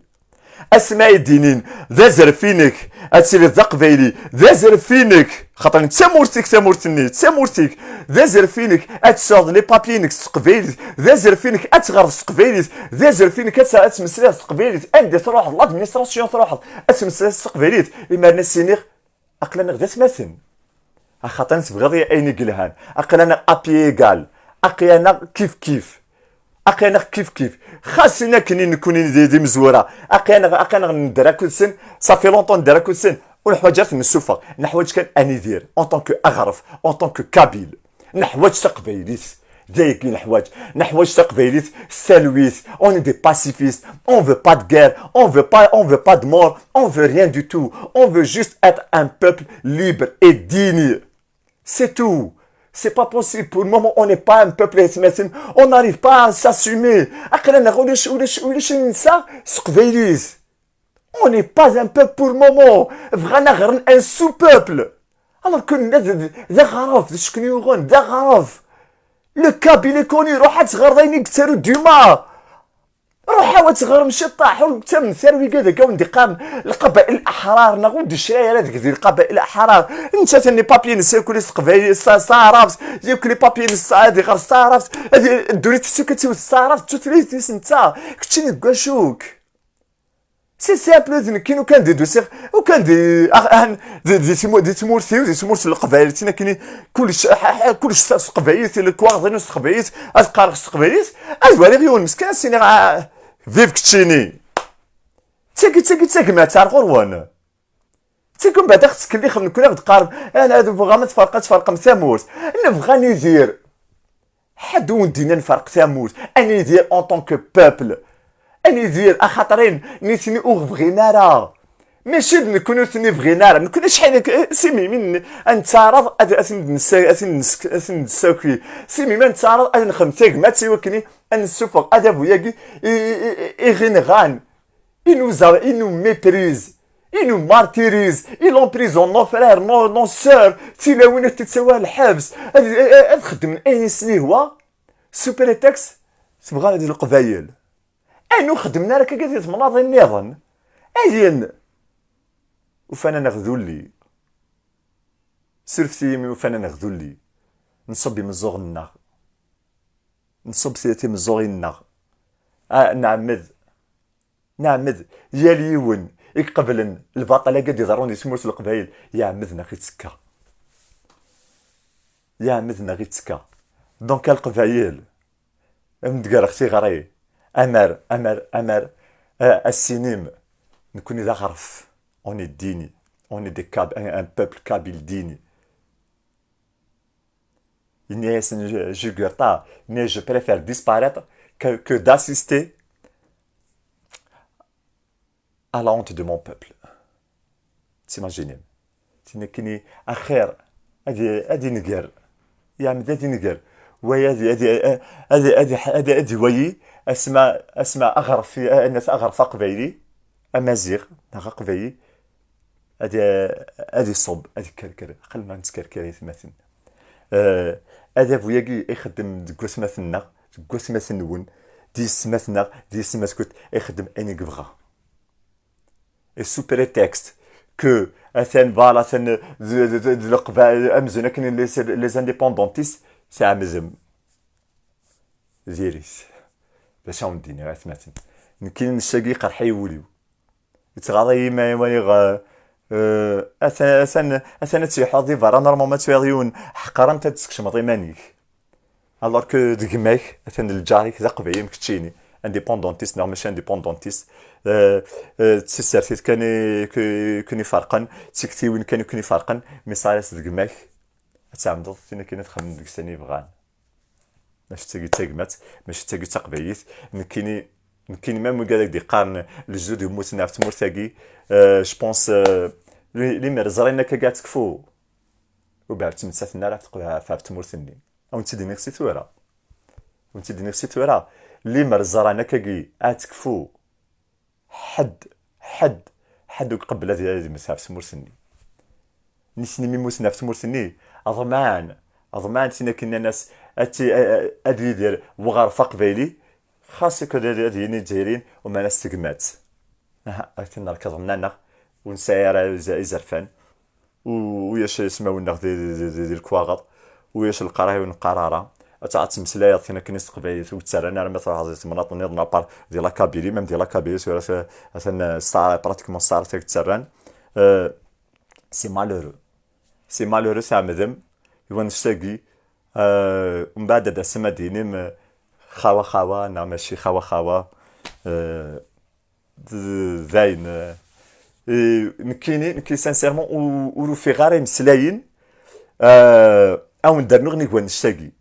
Asma i d-inin, d azref-inek ad tiliḍ d aqbayli, d azref-inek, xaṭer d tamurt-ik tamurt-nni, d tamurt-ik, d azref-inek ad tesɛuḍ les papiers-inek s teqbaylit, d azref-inek ad teɣreḍ s teqbaylit, d azref-inek ad t-, ad tmeslayeḍ s teqbaylit, anda truḥeḍ, l'administration truḥeḍ, ad tmeslayeḍ s teqbaylit, imaren ad s-iniɣ, aql-aneɣ d atmaten. Axaṭer tebɣiḍ ayen i yelhan. Aql-aneɣ à pied égal. Aql-aneɣ kif kif. Aql-aneɣ kif kif. Xas in akken i nekkni d, d imezwura. Aql-aneɣ, aql-aneɣ nedder akked-sen. Ça fait longtemps nedder akked-sen. Ur neḥwaǧ ara ad ten-nessuffeɣ. Neḥwaǧ kan ad nidir. En tant que aɣref. En tant que kabyle. Neḥwaǧ taqbaylit. D ayagi neḥwaǧ. Neḥwaǧ taqbaylit s talwit. On est des pacifistes. On veut pas de guerre. On veut pas, on veut pas de mort. On veut rien du tout. On veut juste être un peuple libre et digne. C'est tout. C'est pas possible. Pour le moment, on n'est pas un peuple, on n'arrive pas à s'assumer. Aql-aneɣ ulac, ulac, ulac ayen nesɛa s teqbaylit. On n'est pas un peuple pour le moment. Bɣan ad ɣren un sous-peuple. Alors que nella d, d, d aɣref, d acu ken-yuɣen, d aɣref. Le kabyle est connu, ruḥ ad teɣreḍ ayen i yettaru Dumas. Ruḥ ad teɣrem ciṭṭaḥ, ur ttamen tarwiga deg awen d-iqqaren lqabail aḥrar, neɣ ur d-icra ara deg di lqabail aḥrar. Netta atan les papiers-nnes irkuli s teqbaylit, s, s taɛrabt, irkuli les papiers-nnes ad iɣer s taɛrabt, ad i-, ddunit tessuk ad tiwet s taɛrabt, d tutlayt-is netta, keččini deg wacu-k? C'est simple, d nekkini ukan di d-usiɣ, ukan di, ah, ah, di, di tmu-, di tmurt-iw, di tmurt n Leqbayel, tin akken i kullec, ah, ah, kullec s, s teqbaylit, lekwaɣeḍ-inu s teqbaylit, ad qqareɣ s teqbaylit, ad waliɣ yiwen meskin, ad s-iniɣ, ah, vive keččini. D tagi, d tagi d tagmat ar ɣur-wen. D tagi mbeɛd ad ɣ-ttkellixem nekkni, ad ɣ-d-qqarem, ah, ad bɣam ad tferq-, ad tferqem tamurt. Nebɣa ad nidir. Ḥedd ur d-yenna nferq tamurt, ad nidir en tant que peuple. Ad nidir axaṭer ayen nitni ur bɣin ara. Mačči d nekkni ur ten-ibɣin ara. Nekkni acḥal akka, eh, si melmi n-, ad nettaɛraḍ ad, ad ten-id-nessa-, ad ten-id-ness-, ad ten-id-nessaki? Si melmi ad nettaɛraḍ ad nexdem tagmat i wakken ad nessufeɣ adabu-agi i, i, i, i ɣ-inɣan? Il nous a, il nous méprise, il nous martyrise, il emprisonne nos frères, nos, nos sœurs, tilawin ad tt-id-tawi ɣer lḥebs, ad, ad, ad xeddmen ayen i sen-ihwa, sous prétexte, Tebɣa di Leqbayel. Ayen ur xeddmen ara akka di temnaḍin nniḍen. Ayen ufan-aneɣ d ulli. Surfet-iyi imi ufan-aneɣ d ulli. Nṣubb imeẓẓuɣen-nneɣ. Nṣubb ti- timeẓẓuɣin-nneɣ. Ah, nɛemmed. Nɛemmed. Yal yiwen i iqeblen lbaṭel-agi d-iḍerrun di tmurt n Leqbayel, iɛemmed neɣ ittekka. Iɛemmed neɣ ittekka. Donc, a Leqbayel, am d-greɣ tiɣri, amer, amer, amer, a, a s-inim, nekkni d aɣref. On est dini. On est des Kab-, un, un peuple kabyle dini. Yenna-yasen, je, je guerre pas, mais je préfère disparaître que, que d'assister à la honte de mon peuple. T'imagines? Tin akken i axir ad, ad inger. Yeɛmed ad inger. Way ad, ad, ad, ad, ad, ad, ad iwayi asma, asma aɣref, anat aɣref aqbayli, amaziɣ, neɣ aqbayli, ad, ad iṣubb, ad ikkerker. Aql ma nettkerkir i tmaten. Eh, adabu-agi ixeddem deg watmaten-nneɣ, deg watmaten-nwen, d yessetma-tneɣ, d yessetma-tkent, ixeddem ayen i yebɣa. Et sous prétexte que atan, voilà, atan d, d, d, d leqba-, amzun akken les, les indépendantistes, tɛemdem. Diri-t. D acu awen-d-iniɣ, atmaten? Nekkini nessagi iqerḥ-iyi wul-iw. Yettɣaḍ-iyi ma waliɣ, eh, eh, atan, atan, atan ad tt-yeḥuḍ di berra, normalement ad twayeḍ yiwen ḥeqren-t, ad d-teskecmeḍ iman-ik. Alors que d gma-k, atan d lǧar-ik, d aqbayli am keččini. Indépendantiste neɣ mačči indépendantiste. Eh, eh, d tisertit kan i, i, i ken-iferqen, d tiktiwin kan i ken-iferqen, mi ṣaras d gma-k, ad tɛemdeḍ tin akken ad txemmem deg-s ayen i bɣan. Mačči d tagi d tagmat, mačči d tagi d taqbaylit. Nekkini, nekkini, même wigad ak-d-iqqaren lejdud yemmuten ɣef tmurt-agi, euh, je pense, euh, li-, limer ẓrin akka ad tekfu. Ubeɛd ttmettaten ara ɣef, ɣef, ɣef tmurt-nni. Ad wen-tt-id-iniɣ si tura. Ad wen-tt-id-iniɣ si tura. Limer ẓran akkagi ad tekfu. Ḥedd, ḥedd, ḥedd ur iqebbel ad, ad immet ɣef tmurt-nni. Nitni mi mmuten ɣef tmurt-nni, ḍman, ḍman tin akken nnan-as ad ti-, a-, a-, ad yidir weɣref aqbayli, xas akk ad, ad, ad yini Zzayriyen, uman-as tegmat. Aha, akken nerkeḍ nnaneɣ, ur nesɛi ara iz-, izerfan. U-, ulac ismawen-nneɣ di, di, di, di, di lekwaɣeḍ, ulac leqraya ur neqqar ara. Ad tɛad ttmeslayeḍ tin akken s teqbaylit ur ttarran ara ma truḥeḍ di temnaḍt nniḍen, apart di la Kabylie, même di la Kabylie tura s-, atan, eh, star-, pratiquement star-, ttarran. Eh, c'est malheureux. C'est malheureux, tɛemdem, i wannect-agi. Eh, mbeɛd ad d-tasem ad d-tinim, eh, xawa xawa, neɣ mačči xawa xawa. Eh, d-, d-, dayen, eh, eh, nekkini, nekki sincèrement, ur, ur ufiɣ ara imeslayen, eh, ad wen-d-rnuɣ nnig wannect-agi.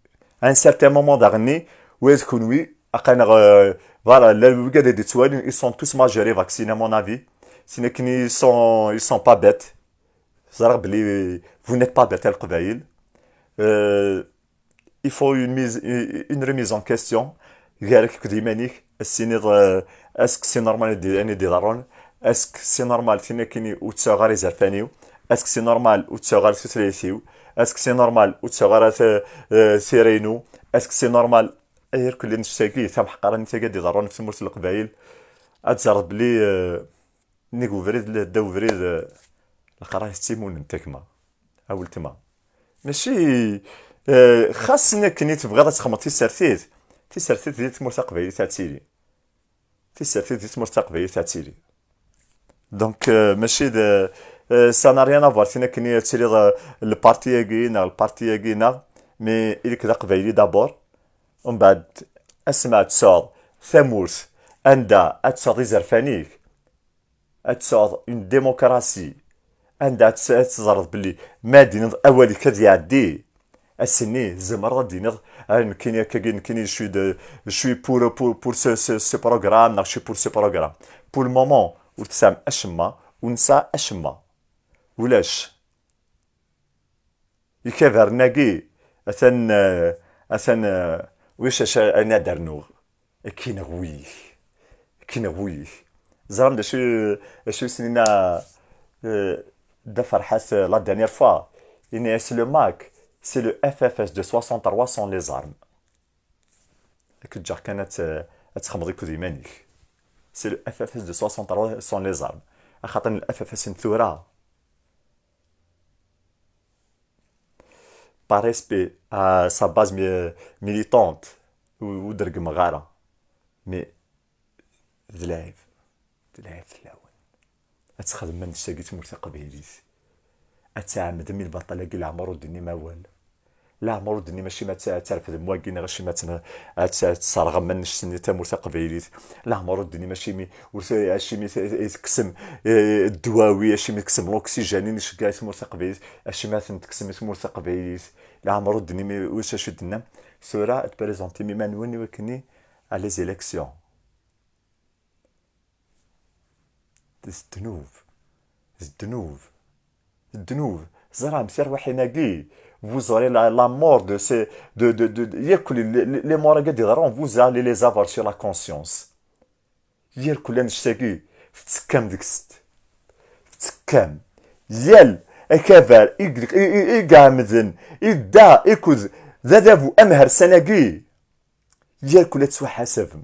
À un certain moment daɣenni, ula d kenwi, aql-aneɣ, eh, voilà, la, wigad i d-yettwalin, ils sont tous majeurs et vaccinés, à mon avis. Tin akken ils sont, ils sont pas bêtes. Ẓriɣ belli vous n'êtes pas bêtes, a Leqbayel. Eh, il faut une mise, une remise en question gar-k akked iman-ik, ad s-tiniḍ, eh, est-ce que c'est normal ad d-, ayen i d-iḍerrun? Est-ce que c'est normal tin akken ur ttaɣeɣ ara izerfan-iw? Est-ce que c'est normal ur ttaɣeɣ ara tutlayt-iw? Est-ce que c'est normal ur ttaɣeɣ ara ta-, eh, tira-inu? Est-ce que c'est normal? Ay irkelli n ssagi, tamḥeqqaranit-agi ad d-iḍerrun ɣef tmurt n Leqbayel, ad teẓreḍ belli, eh, nnig ubrid, ddaw ubrid, eh, leqraya tettimunent, a gma, a weltma. Mačči, eh, xas akken i tebɣiḍ ad txedmeḍ tisertit, tisertit di tmurt taqbaylit ad tili. Tisertit di tmurt taqbaylit ad tili. Donc, euh, mačči d, euh, ça n'a rien à voir, tin akken ad tiliḍ, euh, lparti-agi neɣ lparti-agi neɣ, mais ili-k d aqbayli d'abord. Umbeɛd, asma ad tesɛuḍ tamurt anda ad tesɛuḍ izerfan-ik, ad tesɛuḍ une démocratie, anda ad tes-, ad teẓreḍ belli ma d-tiniḍ awal-ik ad iɛeddi, ass-nni tzemreḍ ad d-tiniḍ, ah, nekkini akkagi, nekkini je suis de, je suis pour, pour, pour ce, ce, ce programme, neɣ je suis pour ce programme. Pour le moment, ur tesɛam acemma, ur nesɛa acemma. Ulac. Ikabaren-agi, atan, eh, atan, eh, wicac ayen ad d-rnuɣ. Ad k-ineɣ wul-ik. Ad k-ineɣ wul-ik. Teẓram d acu, d acu i s-yenna, eh, Dda Ferḥat, eh, la dernière fois? Yenna-yas le MAK, c'est le F F S de soixante-trois sans les armes. Ad k-ǧǧeɣ kan ad t-, ad txedmeḍ akked iman-ik. C'est le F F S deux cent soixante-trois sans les armes. Axaṭer le F F S n tura, par respect à sa base mi-, militante, ur, ur d-reggmeɣ ara. Mais d lɛib. D lɛib fell-awen. Ad txedmem annect-agi i tmurt taqbaylit. Ad tɛemmdem i lbaṭel-agi, leɛmer ur d-tennim awal. Leɛmer ur d-tennim acimi ad tt-, ad terfdem wagi, neɣ acimi ad tt-, ad tt-, ad tesserɣem annect-nni tamurt taqbaylit. Leɛmer ur d-tennim acimi ur t-, acimi t-, i tekksem, eh, ddwawi, acimi tekksem l'oxygène i nceggeɛ i tmurt taqbaylit, acimi ad ten-tekksem i tmurt taqbaylit. Leɛmer ur d-tennim i, ulac acu d-tennam. Tura ad tprésentim iman-nwen i wakken à les élections. D ddnub. D ddnub. D ddnub. Ẓramt, tirwiḥin-agi, vous aurez la, la mort de ces, de, de, de, de, yakk les, les, les morts-agi ad d-yeḍrun, vous allez les avoir sur la conscience. Yakk annect-agi, tettekkam deg-s. Tettekkam. Yal akabar i, i, i, i iɛemmden, idda ikud d adabu amhersan-agi. Yakk ad tettwaḥasabem.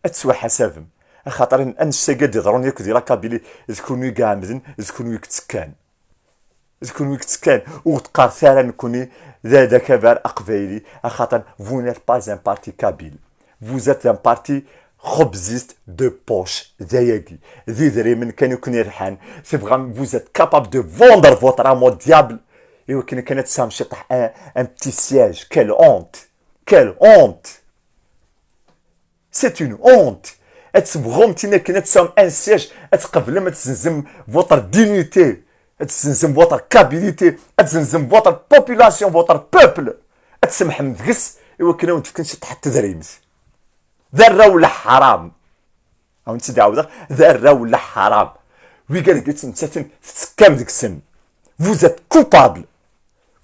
Ad tettwaḥasabem. Axaṭer annect-agi ad d-yeḍrun yakk di la Kabylie, d kunwi i iɛemmden, d kunwi i yettekkan. D kunwi i yettekkan. Ur ɣ-d-qqaret ara nekkni d, d akabar aqbayli, axaṭer vous n'êtes pas un parti kabyle. Vous êtes un parti xebzist de poche, d ayagi. D idrimen kan i ken-irḥan. Tebɣam, vous êtes capable de vendre votre âme au diable. I wakken kan ad tesɛum ciṭṭaḥ un, un petit siège. Quelle honte! Quelle honte! C'est une honte! Ad tebɣum tin akken ad tesɛum un siège, ad tqeblem ad tessenzem votre dignité, ad tessenzem votre kabilité, ad tessenzem votre population, votre peuple, ad tsemḥem deg-s i wakken ad wen-d-fken ciṭṭaḥ n tedrimt. D arraw n leḥram. Ad wen-tt-id-ɛawdeɣ, d arraw n leḥram. Wigad-agi ttmettaten tettekkam deg-sen. Vous êtes coupable.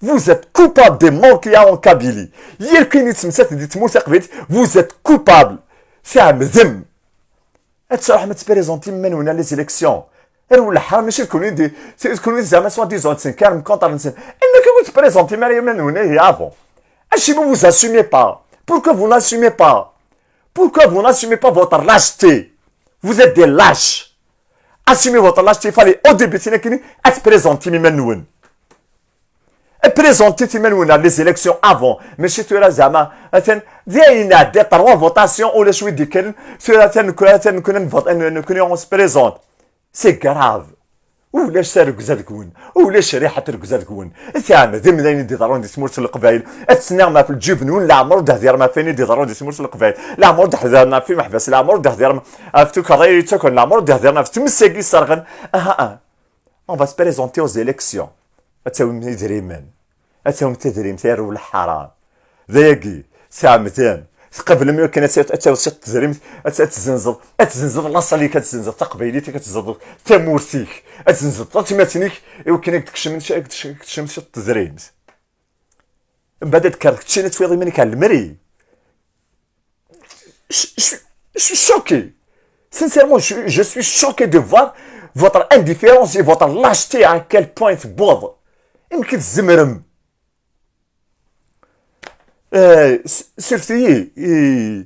Vous êtes coupable des morts qu'il y a en Kabylie. Yal akken yettmettat di tmurt taqbaylit, vous êtes coupable. Tɛemdem. Ad tṛuḥem ad tprésentim iman-nwen à les élections. Arraw n leḥram, mačči d kunwi di, d kunwi zeɛma soi-disant ad tenkarem contre-nsen. Amek ur tprésentim ara iman-nwen ihi avant? Acimi vous assumez pas? Pourquoi vous n'assumez pas? Pourquoi vous n'assumez pas votre lâcheté? Vous êtes des lâches. Assumez votre lâcheté, il fallait au début, c'est-à-dire, ad tprésentim iman-nwen. Présentez iman-nwen à les élections avant. Mačči tura zeɛma, atan, d ayen iɛedda trois votations, ulac wi d-ikkren, tura atan, atan, nekkni on se présente. C'est grave. Ulac targza deg-wen, ulac riḥa targza deg-wen. Tɛemdem d ayen i d-iḍerrun di tmurt n Leqbayel. Ad tettnaɣem ɣef lǧib-nwen, leɛmer ur d-tehdirem ɣef ayen i d-iḍerrun di tmurt n Leqbayel. Leɛmer ur d-tehdirem ɣef imeḥbas, leɛmer ur d-tehdirem ɣef tukerḍa i yettaken, leɛmer ur d-tehdirem ɣef tmes-agi yesserɣen. Aha, aha. On va se présenter aux élections. Ad tawim idrimen. Ad tawim tadrimt, arraw n leḥram. D ayagi, tɛemdem. Tqeblem yakan ad, ad tawid ciṭ tedrimt, ad, ad tezzenzeḍ, ad tezzenzeḍ laṣel-ik, ad tezzenzeḍ taqbaylit-ik, ad tezzenzeḍ tamurt-ik, ad tezzenzeḍ tatmatin-ik, i wakken ad d-tkecmem, ad d-tkecmem ciṭ tedrimt. Mbeɛd ad d-kkreḍ keččini ad twiḍ iman-ik ar lemri. Je, je, je suis choqué. Sincèrement, je, je suis choqué de voir votre indifférence et votre lâcheté à quel point tewweḍ. Amek i tzemrem? Eh, s-, surfet-iyi. Eh,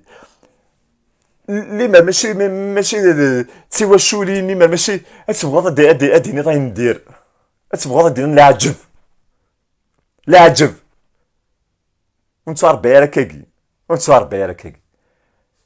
limer mačči, ma-, mačči d, d tiwaculin, limer mačči ad tebɣuḍ ad, ad, ad d-tiniḍ ayen n dir. Ad tebɣuḍ ad d-tiniḍ leɛǧeb. Leɛǧeb. Ur nettwaṛebba ara akkagi. Ur nettwaṛebba ara akkagi.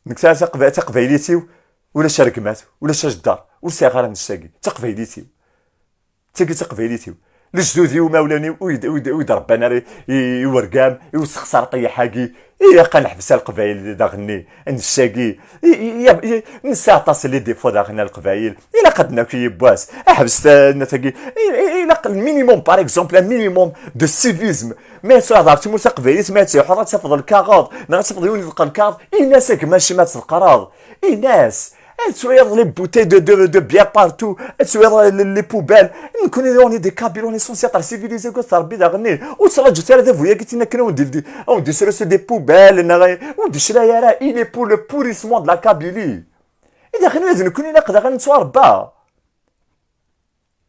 Nekk ta-, taqba-, taqbaylit-iw, ulac rregmat, ulac ajeddar, ur sɛiɣ ara annect-agi. D taqbaylit-iw. D tagi d taqbaylit-iw. Lejdud-iw, imawlan-iw, ur yi-d, ur yi-d, ur yi-d-rebban ara i, i, i wergam, i ur sexṣareɣ ṭiyaḥ-agi. Ilaq ad neḥbes a Leqbayel daɣenni, annect-agi. I, i, i, i, nesɛa aṭas n les défauts daɣen a Leqbayel. Ilaq ad d-naki yiwwas. Ḥbes ta-, tagi. I, i, ilaq le minimum, par exemple, un minimum de civisme. Ma ad truḥeḍ ɣer tmurt taqbaylit, ma ad tṛuḥeḍ ad tafeḍ lkaɣeḍ, neɣ ad tafeḍ yiwen iḍeqqer lkaɣeḍ, ini-as a gma acimi ad tḍeqqreḍ. Ini-as. Ad twayeḍ les bouteilles de, de, de bière partout, ad twayeḍ les, les poubelles. Nekkni, on est des Kabyles, on est censé être civilisés, akked Rebbi daɣenni. Ur ttraǧut ara d abu-agi tin akken ad wen-d-, ad wen-d-isrusu des poubelles, neɣ ur d-icla ara, il est pour le pourrissement de la Kabylie. I daɣen ula d nekkni ilaq daɣen nettwaṛebba.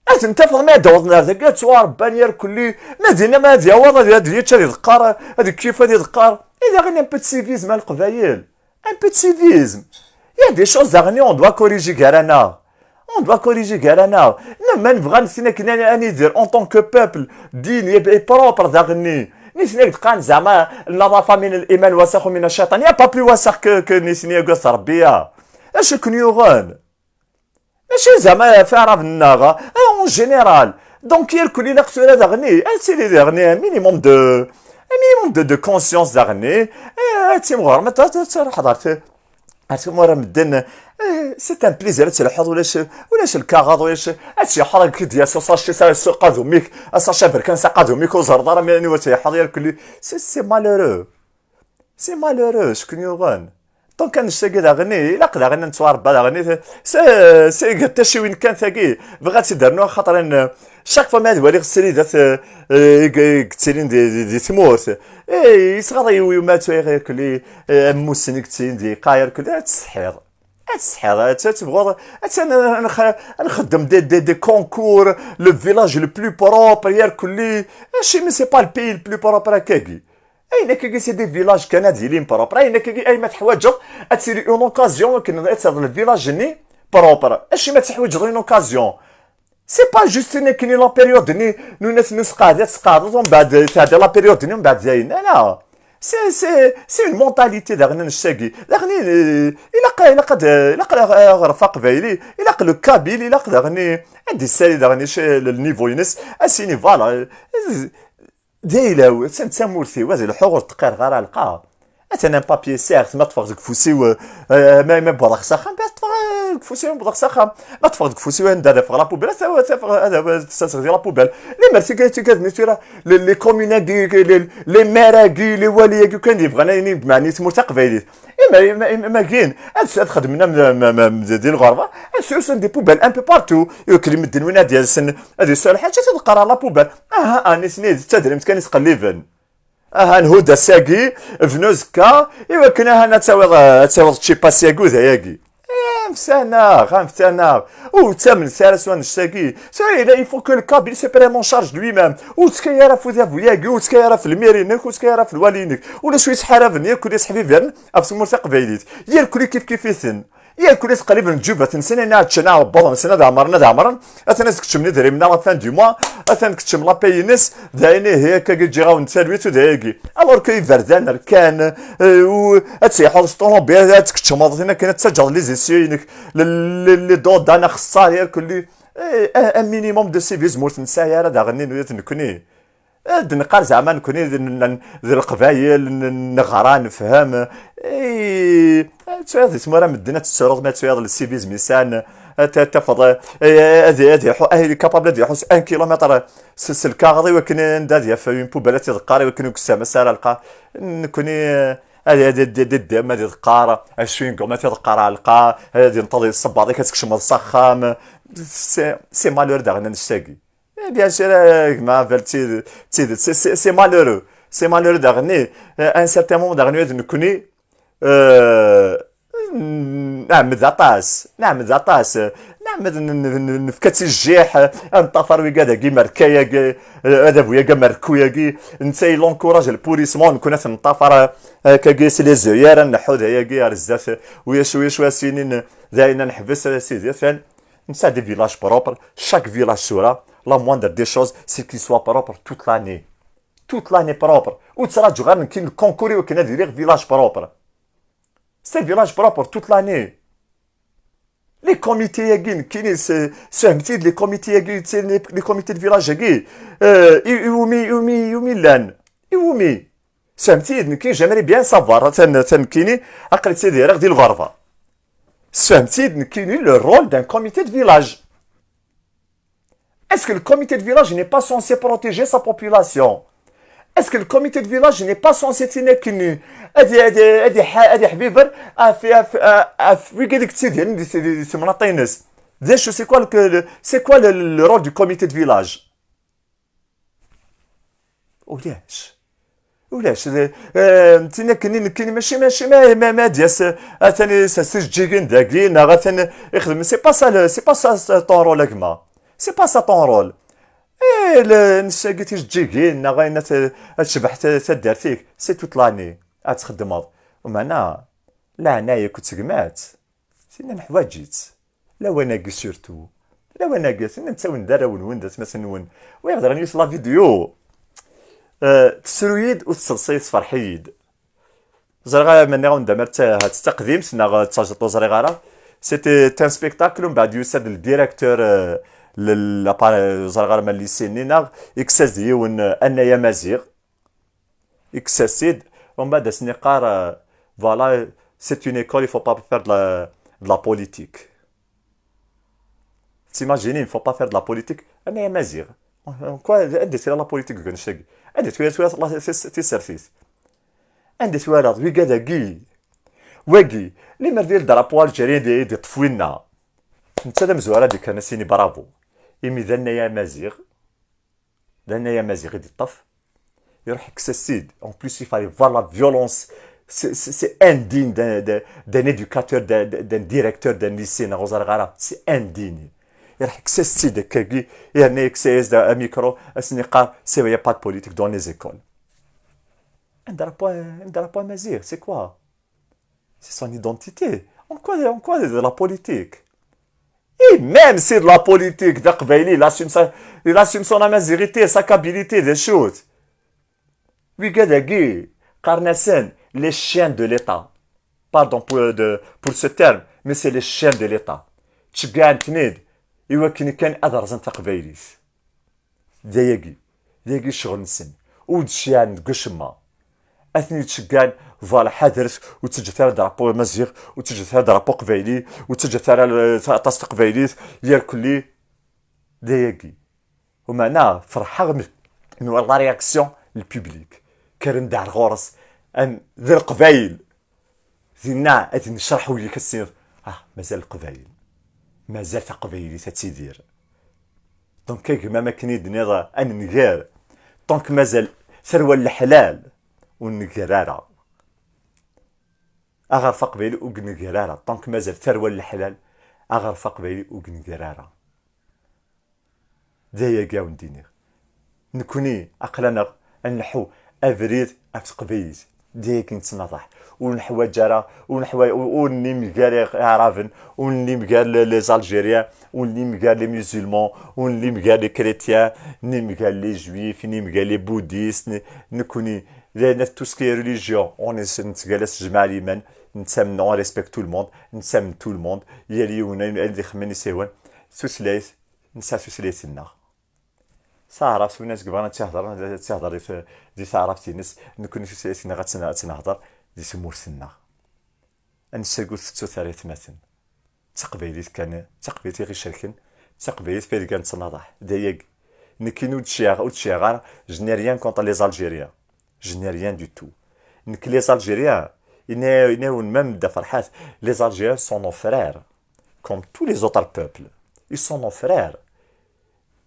Ad ten-tafeḍ ma ad d-awḍen ar dagi, ad ttwaṛebban irkelli. Ma dinna ma ad yaweḍ, ad, ad yečč, ad iḍeqqer, ad ikkif, ad iḍeqqer. Et daɣen un peu de civisme a Leqbayel. Un peu de civisme. Il y a des choses daɣen on doit corriger gar-aneɣ. On doit corriger gar-aneɣ. Même ma nebɣa nitni akken ad nidir en tant que peuple digne et propre daɣen. Nitni ad d-qqaren zeɛma nnaḍafa min liman wasax u min cciṭan. Il y a pas plus wasax que, que nitni, agad Rebbi. Acu i ken-yuɣen? Mačči zeɛma ɣef aɛrab-nneɣ, en général. Donc irkul ilaq tura daɣen ad tili daɣen un minimum de, un minimum de, de conscience daɣen. Ad timɣurem ad truḥeḍ ar, ar tmura medden. C'est un plaisir ad telḥuḍ, ulac, ulac lkaɣeḍ, ulac ad tseḥḥaḍ, ad k-id-yas usaci s aqadum-ik, asaci aberkan s aqadum-ik, ur ẓerreḍ ara mi, aniwa tseḥḥaḍ irkul. C'est, c'est malheureux. C'est malheureux, acu i ken-yuɣen? Donc annect-agi daɣen ilaq daɣen ad nettwarebba daɣen. C'est, c'est gar tacciwin kan tagi. Bɣiɣ ad tt-id-rnuɣ axaṭer chaque fois mi ad waliɣ sridat i yettilin di, di, di tmurt, yesɣaḍ-iyi wima ttwaliɣ irkelli, ammussen i yettilin di iqayer irkelli, ad tesḥiḍ. Ad tesḥiḍ, ad tebɣuḍ ad nxeddem des, des, des concours, le village le plus propre irkelli. Acimi c'est pas le pays le plus propre akkagi? Ayen akkagi c'est des villages kan ad ilin propres. Ayen akkagi ay ma teḥwaǧeḍ ad tili une occasion akken ad tiliḍ le village-nni propre. Acimi ad teḥwaǧeḍ une occasion? C'est pas juste akken la période-nni n unat n usqeɛd ad tesqeɛdeḍ umbeɛd tɛedda la période-nni umbeɛd dayen. Ala. C'est, c'est, c'est une mentalité daɣen annect-agi. Daɣen ilaq, ilaq ad, ilaq aɣref aqbayli, ilaq le kabyle, ilaq daɣen ad d-issali daɣen le niveau-ines, ad s-yini voilà. D ayla-w, attan d tamurt-iw, ad lḥuɣ ur ttqirreɣ ara lqaɛ. Atan un papier sɛiɣ-t, ma ṭṭfeɣ deg ufus-iw, ma, ma wwḍeɣ s axxam, ma ṭṭfeɣ deg ufus-iw, ma wwḍeɣ s axxam. Ma ṭṭfeɣ deg ufus-iw, anda ad afeɣ la poubelle, ad, ad, ad, ad, ad tt-sserseɣ di la poubelle. Lemmer tigad, tigad-nni tura, les, les communes-agi, les, les maires-agi, les wali-agi, kan yebɣan ayen i yemɛen i tmurt taqbaylit. Ima, ima, ima, ima gin, ad, ad xedmen am, am, am, am, di lɣerba, ad srusen des poubelles un peu partout. Iwakken medden win ad yasen, ad yesɛu lḥaǧa, ad qqar la poubelle. Aha, ah, nitni d tadrimt kan i ttqelliben. Aha, nhud ass-agi, bnu azekka, iwakken ahan ad tawiḍ, ad tawiḍ tšipas-agi u d ayagi. Eh, mfanaɣ, ah, mfanaɣ. Ur ttamnet ara s wannect-agi. Tura yella, il faut que le kabyle se prenne en charge lui-même. Ur ttkay ara f udabu-agi, ur ttkay ara f lmiri-inek, ur ttkay ara f lwali-inek. Ulac wi yettḥaraben, yakk ur yettḥbibiren ɣef tmurt taqbaylit. Yakk ur kif kif-iten. Yakk ur ttqelliben lǧubat-nsen, ayen ad ččen, aɛebbuḍ-nsen, ad ɛemren, ad ɛemren. Atan ad skeččmen idrimen à la fin du mois, atan keččem la paye-ines, d ayen ihi akka i ǧǧiɣ-awen talwit u d ayagi. Alors que iberdan rkan, eh, u ad tseḥḥuḍ s ṭumubil, ad tkeččmeḍ tin akken ad taǧǧeḍ les essieux-inek, le, le, les dents d'un axessar, irkelli, eh, un, un minimum de civisme ur t-nesɛi ara daɣen nuyat nekni. Ad neqqar zeɛma nekni d, n, n, d Leqbayel, n, neɣra, nefhem. Eh, ad tɛiḍ di tmura medden, ad tettruḍ, ma ad tɛiḍ le civisme isan, ad t-, ad tafeḍ, eh, ad, ad iḥu-, ah, il est capable ad iḥus un kilomètre s, s lkaɣeḍ, iwakken anda ad yaf une poubelle ad t-iḍeqqar, iwakken ur yessamas ara lqaɛ. Nekni, eh, ad, ad, ad, ad iddem, ad iḍeqqar, un chewing-gum ad t-iḍeqqar ɣer lqaɛ, ad yenṭeḍ yessebbaḍ-ik, ad tkecmeḍ s axxam. C'est, c'est malheureux daɣen annect-agi. Eh, bien sûr, eh, gma Abel, d tid-, d tidet, c'est, c'est, c'est malheureux. C'est malheureux daɣen, eh, à un certain moment daɣen, ad nekni, eh, nɛemmed aṭas, nɛemmed aṭas, nɛemmed n, n, n, nefka-tt i jjiḥ, eh, ad neṭṭafar wigad-agi merka-agi, eh, adabu-agi amerku-agi, netta il encourage le pourrissement, nekni ad t-neṭṭafar, eh, akkagi s les œillères, ad nneḥḥu d ayagi ar zdat, wiyac, wiyac, wiyac, sinin, d ayen ad neḥbes, a sidi, atan. Netta des villages propres, chaque village tura, la moindre des choses, c'est qu'il soit propre toute l'année. Toute l'année propre. Ur ttraǧuɣ ara nekkin le concours iwakken ad iliɣ village propre. C'est village propre toute l'année. Les comités-agi, nekkini, s-, sfehmet-iyi-d les comités-agi, les, les comités de village-agi, euh, i, iwumi, iwumi, iwumi llan? Iwumi? Sfehmet-iyi-d, nekkini, j'aimerais bien savoir, atan, atan nekkini, aql-i ttidireɣ di lɣerba. Sfehmet-iyi-d, nekkini, le rôle d'un comité de village. Est-ce que le comité de village n'est pas censé protéger sa population? Est-ce que le comité de village n'est pas censé tinakini ad, ad, ad, ad, ad iḥbiber af, af, af, af wigad i yettidiren di, di, di temnaḍt-ines? D acu, c'est quoi le, le, c'est quoi le, le rôle du comité de village? Ulac. Ulac. Eh, eh, tin akken i nekkini, mačči, mačči, ma, ma, ma d-yas, eh, atan s, s ijeǧǧigen dagi, neɣ atan ixdem, c'est pas ça le, c'est pas ça, ça ton rôle, a gma. C'est pas ça ton rôle. Eh, le, nessagi tijeǧǧigin, neɣ ayen ad, ad tecbeḥ ta-, taddart-ik, c'est toute l'année. ad txeddmeḍ. Umeɛna, leɛnaya-k ur tegmat, tinna neḥwaǧ-itt. Lawan-agi surtout. Lawan-agi, tinna nettawen d arraw-nwen, d atmaten-nwen. Wiɣ daɣen yiwet la vidéo. Euh, tessru-yi-d u tesseḍsa-yi, tefreḥ-iyi-d. Ẓriɣ ara ma nniɣ-awen-d amar d ta-, d taqdimt neɣ d tajeṭṭ, ur ẓriɣ ara. C'était un spectacle, umbeɛd yusa-d le directeur, euh, l-, l-, ur ẓriɣ ara ma lycée-nni neɣ, ikkes-as-d yiwen, euh, annay amaziɣ. Ikkes-as-id, umbeɛd ad sen-iqqar, euh, voilà, c'est une école, il faut pas faire de la, de la politique. T'imagines, il faut pas faire de la politique. Annay amaziɣ. Quoi, anda tella la politique deg annect-agi? Anda twala, twala la, tis-, tisertit? Anda twalaḍ wigad-agi? Wagi, limer d le drapeau algérien di, di ṭṭef winna. Netta d amezwar ad d-ikkren ad s-yini bravo. Imi d annay amaziɣ, d annay amaziɣ i d-iṭṭef. Iruḥ ikkes-as-id. En plus, il fallait voir la violence. C'est, c'est, c'est indigne d'un, d'un, d'un éducateur, d'un, d'un, d'un directeur d'un lycée, neɣ ur ẓriɣ ara. C'est indigne. Iruḥ ikkes-as-id akkagi, yerna ikkes-as-d amikru, ad sen-iqqar, c'est vrai, y a pas de politique dans les écoles. Un drapeau, un drapeau amaziɣ, c'est quoi? C'est son identité. En quoi, en quoi de la politique? Et même si de la politique, d aqbayli, il assume sa, il assume son amazigité, sa kabilité, des choses. Wigad-agi, qqaren-asen les chiens de l'État. Pardon pour, de, pour ce terme, mais c'est les chiens de l'État. Ttceggɛen-ten-id i wakken kan ad rẓen taqbaylit. D ayagi, d ayagi ccɣel-nsen. Ur d-ceyyɛen deg wacemma. Ad ten-id-ceggɛen, voilà, ḥadret, ur ttaǧǧat ara drapeau amaziɣ, ur ttaǧǧat ara drapeau aqbayli, ur ttaǧǧat ara l-, aṭas taqbaylit, yerkelli. D ayagi. Umeɛna, ferḥeɣ mi, mi walaɣ la réaction n le public. Kkren-d ar ɣur-s, am, d Leqbayel. Dinna ad necreḥ wul-ik, ad tiniḍ, ah, mazal Leqbayel. Mazal taqbaylit ad tidir. Donc, a gma, am akken i d-tenniḍ, ad nenger. Tant que mazal tarwa n leḥlal, ur nenger ara. Aɣref aqbayli ur nenger ara. Tant que mazal tarwa n leḥlal, aɣref aqbayli ur nenger ara. D ayagi a wen-d-iniɣ. Nekni, aql-aneɣ ad nleḥḥu abrid ɣef teqbaylit. D ayagi nettnaḍaḥ. Ur neḥwaǧ ara, ur neḥwa-, ur, ur nemgar Iɛraben, ur nemgar les, les Algériens, ur nemgar les musulmans, ur nemgar les chrétiens, nemgar les juifs, nemgar les bouddhistes, ne-, nekni, d ayen, tout ce qui est religion, on est, nettgalla s jmaɛ liman, nettamen, on respecte tout le monde, nettamen tout le monde, yal yiwen ayen, ayen d-ixemmen i s-ihwan, tutlayt, nesɛa tutlayt-nneɣ. Taɛrabt, win azg bɣan ad tt-ihder, ad tt-ihder di t-, di taɛrabt-ines, nekni tutlayt-nneɣ ad tt-, ad tt-nehder di tmurt-nneɣ. Ad nessaggut, tettut ara aytmaten. D taqbaylit kan, d taqbaylit i ɣ-icerken, d taqbaylit f ideg ad nettnaḍaḥ. D ayagi. Nekkin ur d-cciɣ, ur d-cciɣ ara, je n'ai rien contre les Algériens. Je n'ai rien du tout. Nekk, les Algériens, yenna-, yenna-wen même Dda Ferḥat, les Algériens sont nos frères. Comme tous les autres peuples, ils sont nos frères.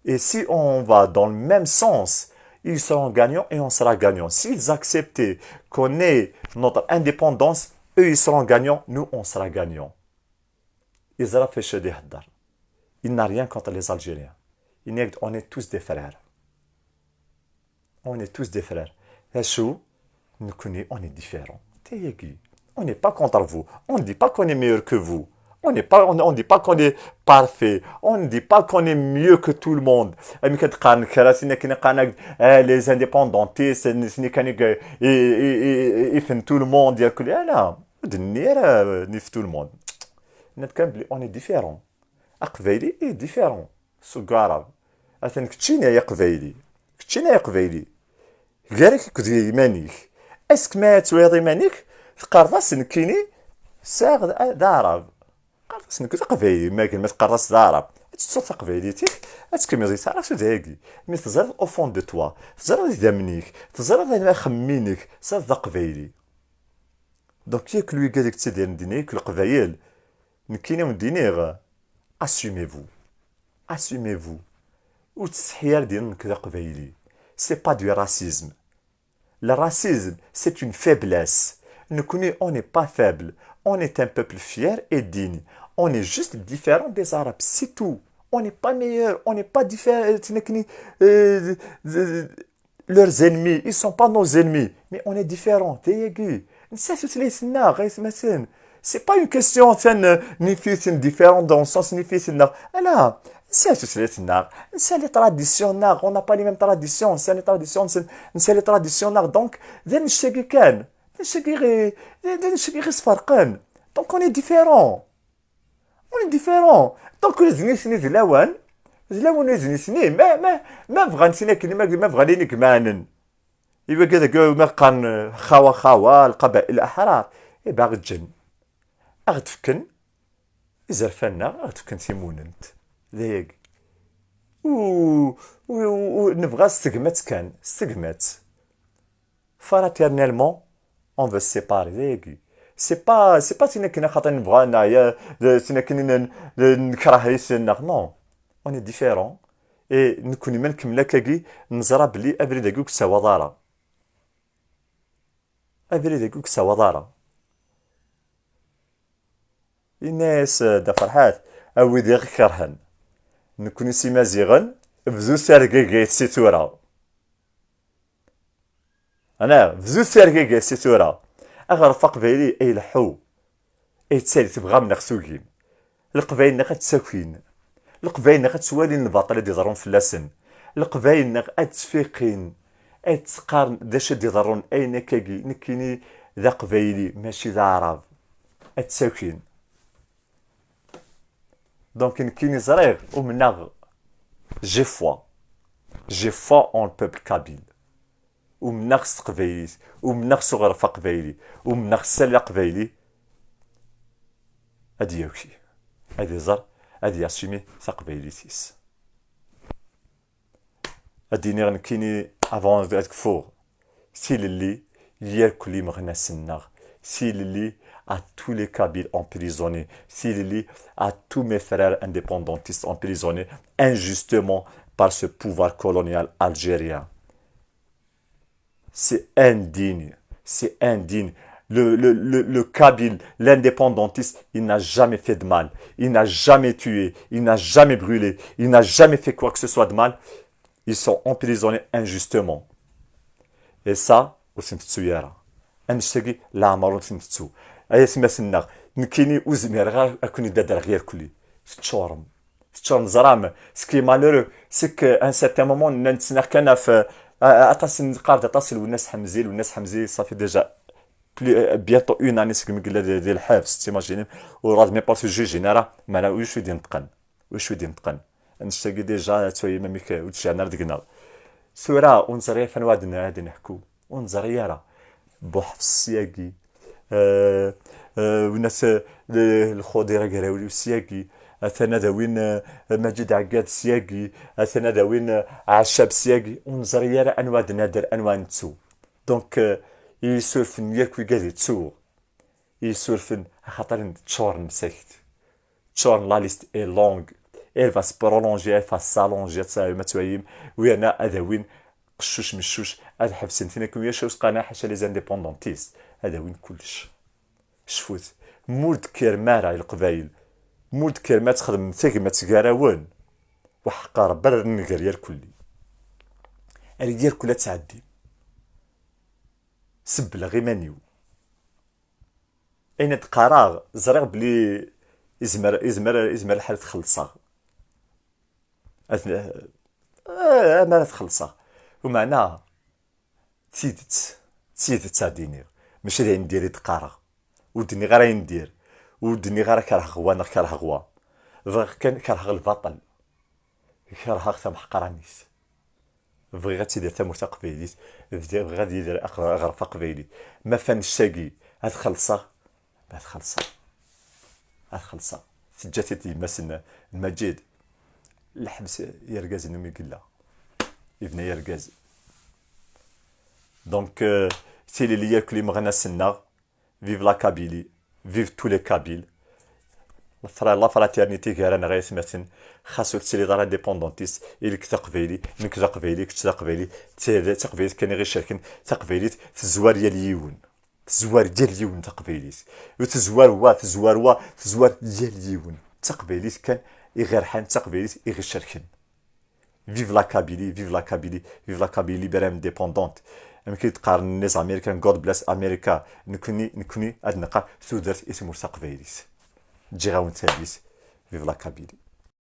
Et si on va dans le même sens, ils seront gagnants et on sera gagnants. S'ils acceptent qu'on ait notre indépendance, eux, ils seront gagnants, nous, on sera gagnants. Yeẓra f acu ad ihedder. Il n'a rien contre les Algériens. Yenna-ak-d, on est tous des frères. On est tous des frères. Acu? Nekni, on est différents. D ayagi. On n'est pas contre vous. On ne dit pas qu'on est meilleur que vous. On n'est pas, on, on dit pas qu'on est parfait. On ne dit pas qu'on est mieux que tout le monde. Amek ad qqaren kra, sin akken qqaren, eh, les indépendantistes, sin akken i, i, i, i, ifen tout le monde, yerkul. Ah, la. Ur d-nenni ara, eh, nif tout le monde. Nenna-d kan belli on est différents. Aqbayli est différent seg uɛrab. Atan keččini ay aqbayli. Keččini ay aqbayli. Gar-ak akked yiman-ik. Est-ce que ma ad twayeḍ iman-ik, teqqareḍ-as nekkini sɛiɣ d, d aɛrab. Teqqareḍ-as nekk d aqbayli, ma, ma teqqareḍ-as d aɛrab. Ad tettuḍ taqbaylit-ik, ad tkemmleḍ di taɛrabt u d ayagi. Mi teẓriḍ au fond de toi, teẓriḍ idammen-ik, teẓriḍ axemmem-inek, teẓriḍ d aqbayli. Donc, yak lwigad i yettidiren dinna, yak leqbayel, nekkini wen-d-iniɣ, assumez-vous. Assumez-vous. Ur ttsetḥi ara d-iniḍ nekk d aqbayli. C'est pas du racisme. Le racisme, c'est une faiblesse. Nekkni, on n'est pas faible. On est un peuple fier et digne. On est juste différent des Arabes, c'est tout. On n'est pas meilleur, on n'est pas différent, euh, nekkni, euh, euh, leurs ennemis, ils sont pas nos ennemis, mais on est différents, d ayagi. Nesɛa tutlayt-nneɣ, ay atmaten. C'est pas une question, atan, euh, nif-iten différent dans le sens nif-iten-nneɣ. Ala, nesɛa tutlayt-nneɣ, nesɛa les traditions-nneɣ, on n'a pas les mêmes traditions, nesɛa les traditions-nsen, nesɛa les traditions-nneɣ, donc, d annect-agi kan. D annect-agi ɣi-, d annect-agi ɣi-sferqen. Donc, on est différents. On est différents. Donc, ula d nitni d lawan, d lawan ula d nitni, ma, ma, ma bɣan tin akken, ma, ma bɣan ayen i imaɛnen. I wagi dagi, ma qqaren, eh, xawa, xawa, lqabail aḥrar, eh ben, aɣ-ǧǧen. Aɣ-d-fken izerfan-nneɣ, aɣ-d-fken timunent. D ayagi. U, u, u, u, nebɣa s tegmat kan, s tegmat. Fraternellement, on veut se séparer, d ayagi. C'est pas, c'est pas tin akken axaṭer nebɣa, neɛya, d tin akken n-, n-, nekreh-iten, neɣ, non. On est différents. Et nekkni ma nkemmel akkagi, neẓra belli abrid-agi ur yettawaḍ ara. Abrid-agi ur yettawaḍ ara. Yenna-yas, eh, Dda Ferḥat, a wid i ɣ-ikerhen, nekkni s Imaziɣen, bdut argagayet si tura. Ana, bdut argagayet si tura. Aɣref aqbayli ay leḥḥu, ay ttali tebɣam neɣ tugim. Leqbayel-nneɣ ad ttakin. Leqbayel-nneɣ ad ttwalin lbaṭel ad iḍerrun fell-asen. Leqbayel-nneɣ ad ttfiqin, ad ttqaren d acu ad iḍerrun, ayen akkagi, nekkini d aqbayli, mačči d aɛrab. Ad ttakin. Donc, nekkini ẓriɣ, umneɣ, j'ai foi. J'ai foi en le peuple kabyle. Umneɣ s teqbaylit, umneɣ s uɣref aqbayli, umneɣ s alli aqbayli. Ad yaki, ad iẓer, ad yasumi taqbaylit-is. Ad d-iniɣ nekkini, avant ad kfuɣ, tilelli i yerkul imeɣnasen-nneɣ, tilelli à tous les Kabyles emprisonnés, tilelli à tous mes frères indépendantistes emprisonnés injustement par ce pouvoir colonial algérien. C'est indigne. C'est indigne. Le, le, le, le Kabyle, l'indépendantiste, il n'a jamais fait de mal. Il n'a jamais tué. Il n'a jamais brûlé. Il n'a jamais fait quoi que ce soit de mal. Ils sont emprisonnés injustement. Et ça, ur sen-tettu ara. Annect-agi, leɛmer ur sen-tettu. Ay atmaten-nneɣ, nekkini ur zmireɣ ara ad ken-id-adreɣ irkelli. Teččurem. Teččur, neẓram, ce qui est malheureux, c'est que à un certain moment, nna nettnaɣ kan ɣef, euh, aṭas n, neqqar-d aṭas Lwennas Ḥemzi, Lwennas Ḥemzi, ça fait déjà plus, euh, bientôt une année segmi yella di, di lḥebs, timajinim, ur rad même pas juger ara, meɛna ulac wi d-ineṭqen, ulac wi d-ineṭqen. Annect-agi déjà, ttwayim amek, euh, ur d-ceɛɛen ara deg-neɣ. Tura, ur neẓri ɣef anwa ad n-, ad neḥku. Ur neẓri ara. Buḥefs syagi, euh, euh, winna s-, le-, Lxudir Agrawliw syagi, atan ad awin, euh, Maǧid Ɛeggad syagi, atan ad awin, euh, Ɛeccab syagi, ur neẓri ara anwa ad nader, anwa ad nettu. Donc, euh, i isurfen yakk wigad i ttuɣ. I isurfen, axaṭer ččuren msakt. Ččuren, la liste est longue. Elle va se prolonger, elle va s'allonger, ad tt-, ma twayim, wi yerna ad awin qeccuc meccuc, ad ḥebsen tin akken ulac usqana, ḥaca les indépendantistes, ad awin kullec. Cfut, ma ur d-kkirem ara i Leqbayel, ma ur d-kkirem ad txedmem tagmat gar-awen, weḥqer, berren gar yerkulli. Ar yerkul ad tɛeddim. Sebbleɣ iman-iw. Ayen ad d-qqareɣ, ẓriɣ belli izmer, izmer, izmer lḥal ad t-xellṣeɣ. Ad, eh, amar ad t-xellṣeɣ. Umeɛna, d tidet, d tidet ad d-iniɣ. Mačči d ayen n dir i d-qqareɣ. Ur d-nniɣ ara ayen n dir. Ur d-nniɣ ara kerheɣ wa neɣ kerheɣ wa. Bɣiɣ kan kerheɣ lbaṭel. Kerheɣ tameḥqranit. Bɣiɣ ad tidir tamurt taqbaylit, bdi-, bɣiɣ ad yidir aq-, aɣref aqbayli. Ma f annect-agi ad xellṣeɣ, ad xellṣeɣ, ad xellṣeɣ. Teǧǧa-t-id yemma-s n Maǧid, lḥebs yergazen umi yella, yebna yergazen. Donc, euh, tilili yakk limeɣnas-nneɣ, vive la Kabylie, vive tous les Kabyles. La fra-, la fraternité gar-aneɣ ay atmaten, xas ur tettiliḍ ara indépendantiste, ili-k d aqbayli, nekk d aqbayli, kečč d aqbayli, d ta-, d taqbaylit kan i ɣ-icerken, taqbaylit tezwar yal yiwen. Tezwar yal yiwen taqbaylit. Ur tezwar wa, tezwar wa, tezwar yal yiwen. D taqbaylit kan i ɣ-irḥan, d taqbaylit i ɣ-icerken. Vive la Kabylie, vive la Kabylie, vive la Kabylie libérée indépendante. Amek i d-qqaren les Américains, God bless America. Nekni, nekni ad neqqar tudert i tmurt taqbaylit. Ǧǧiɣ-awen tallit. Vive la Kabylie.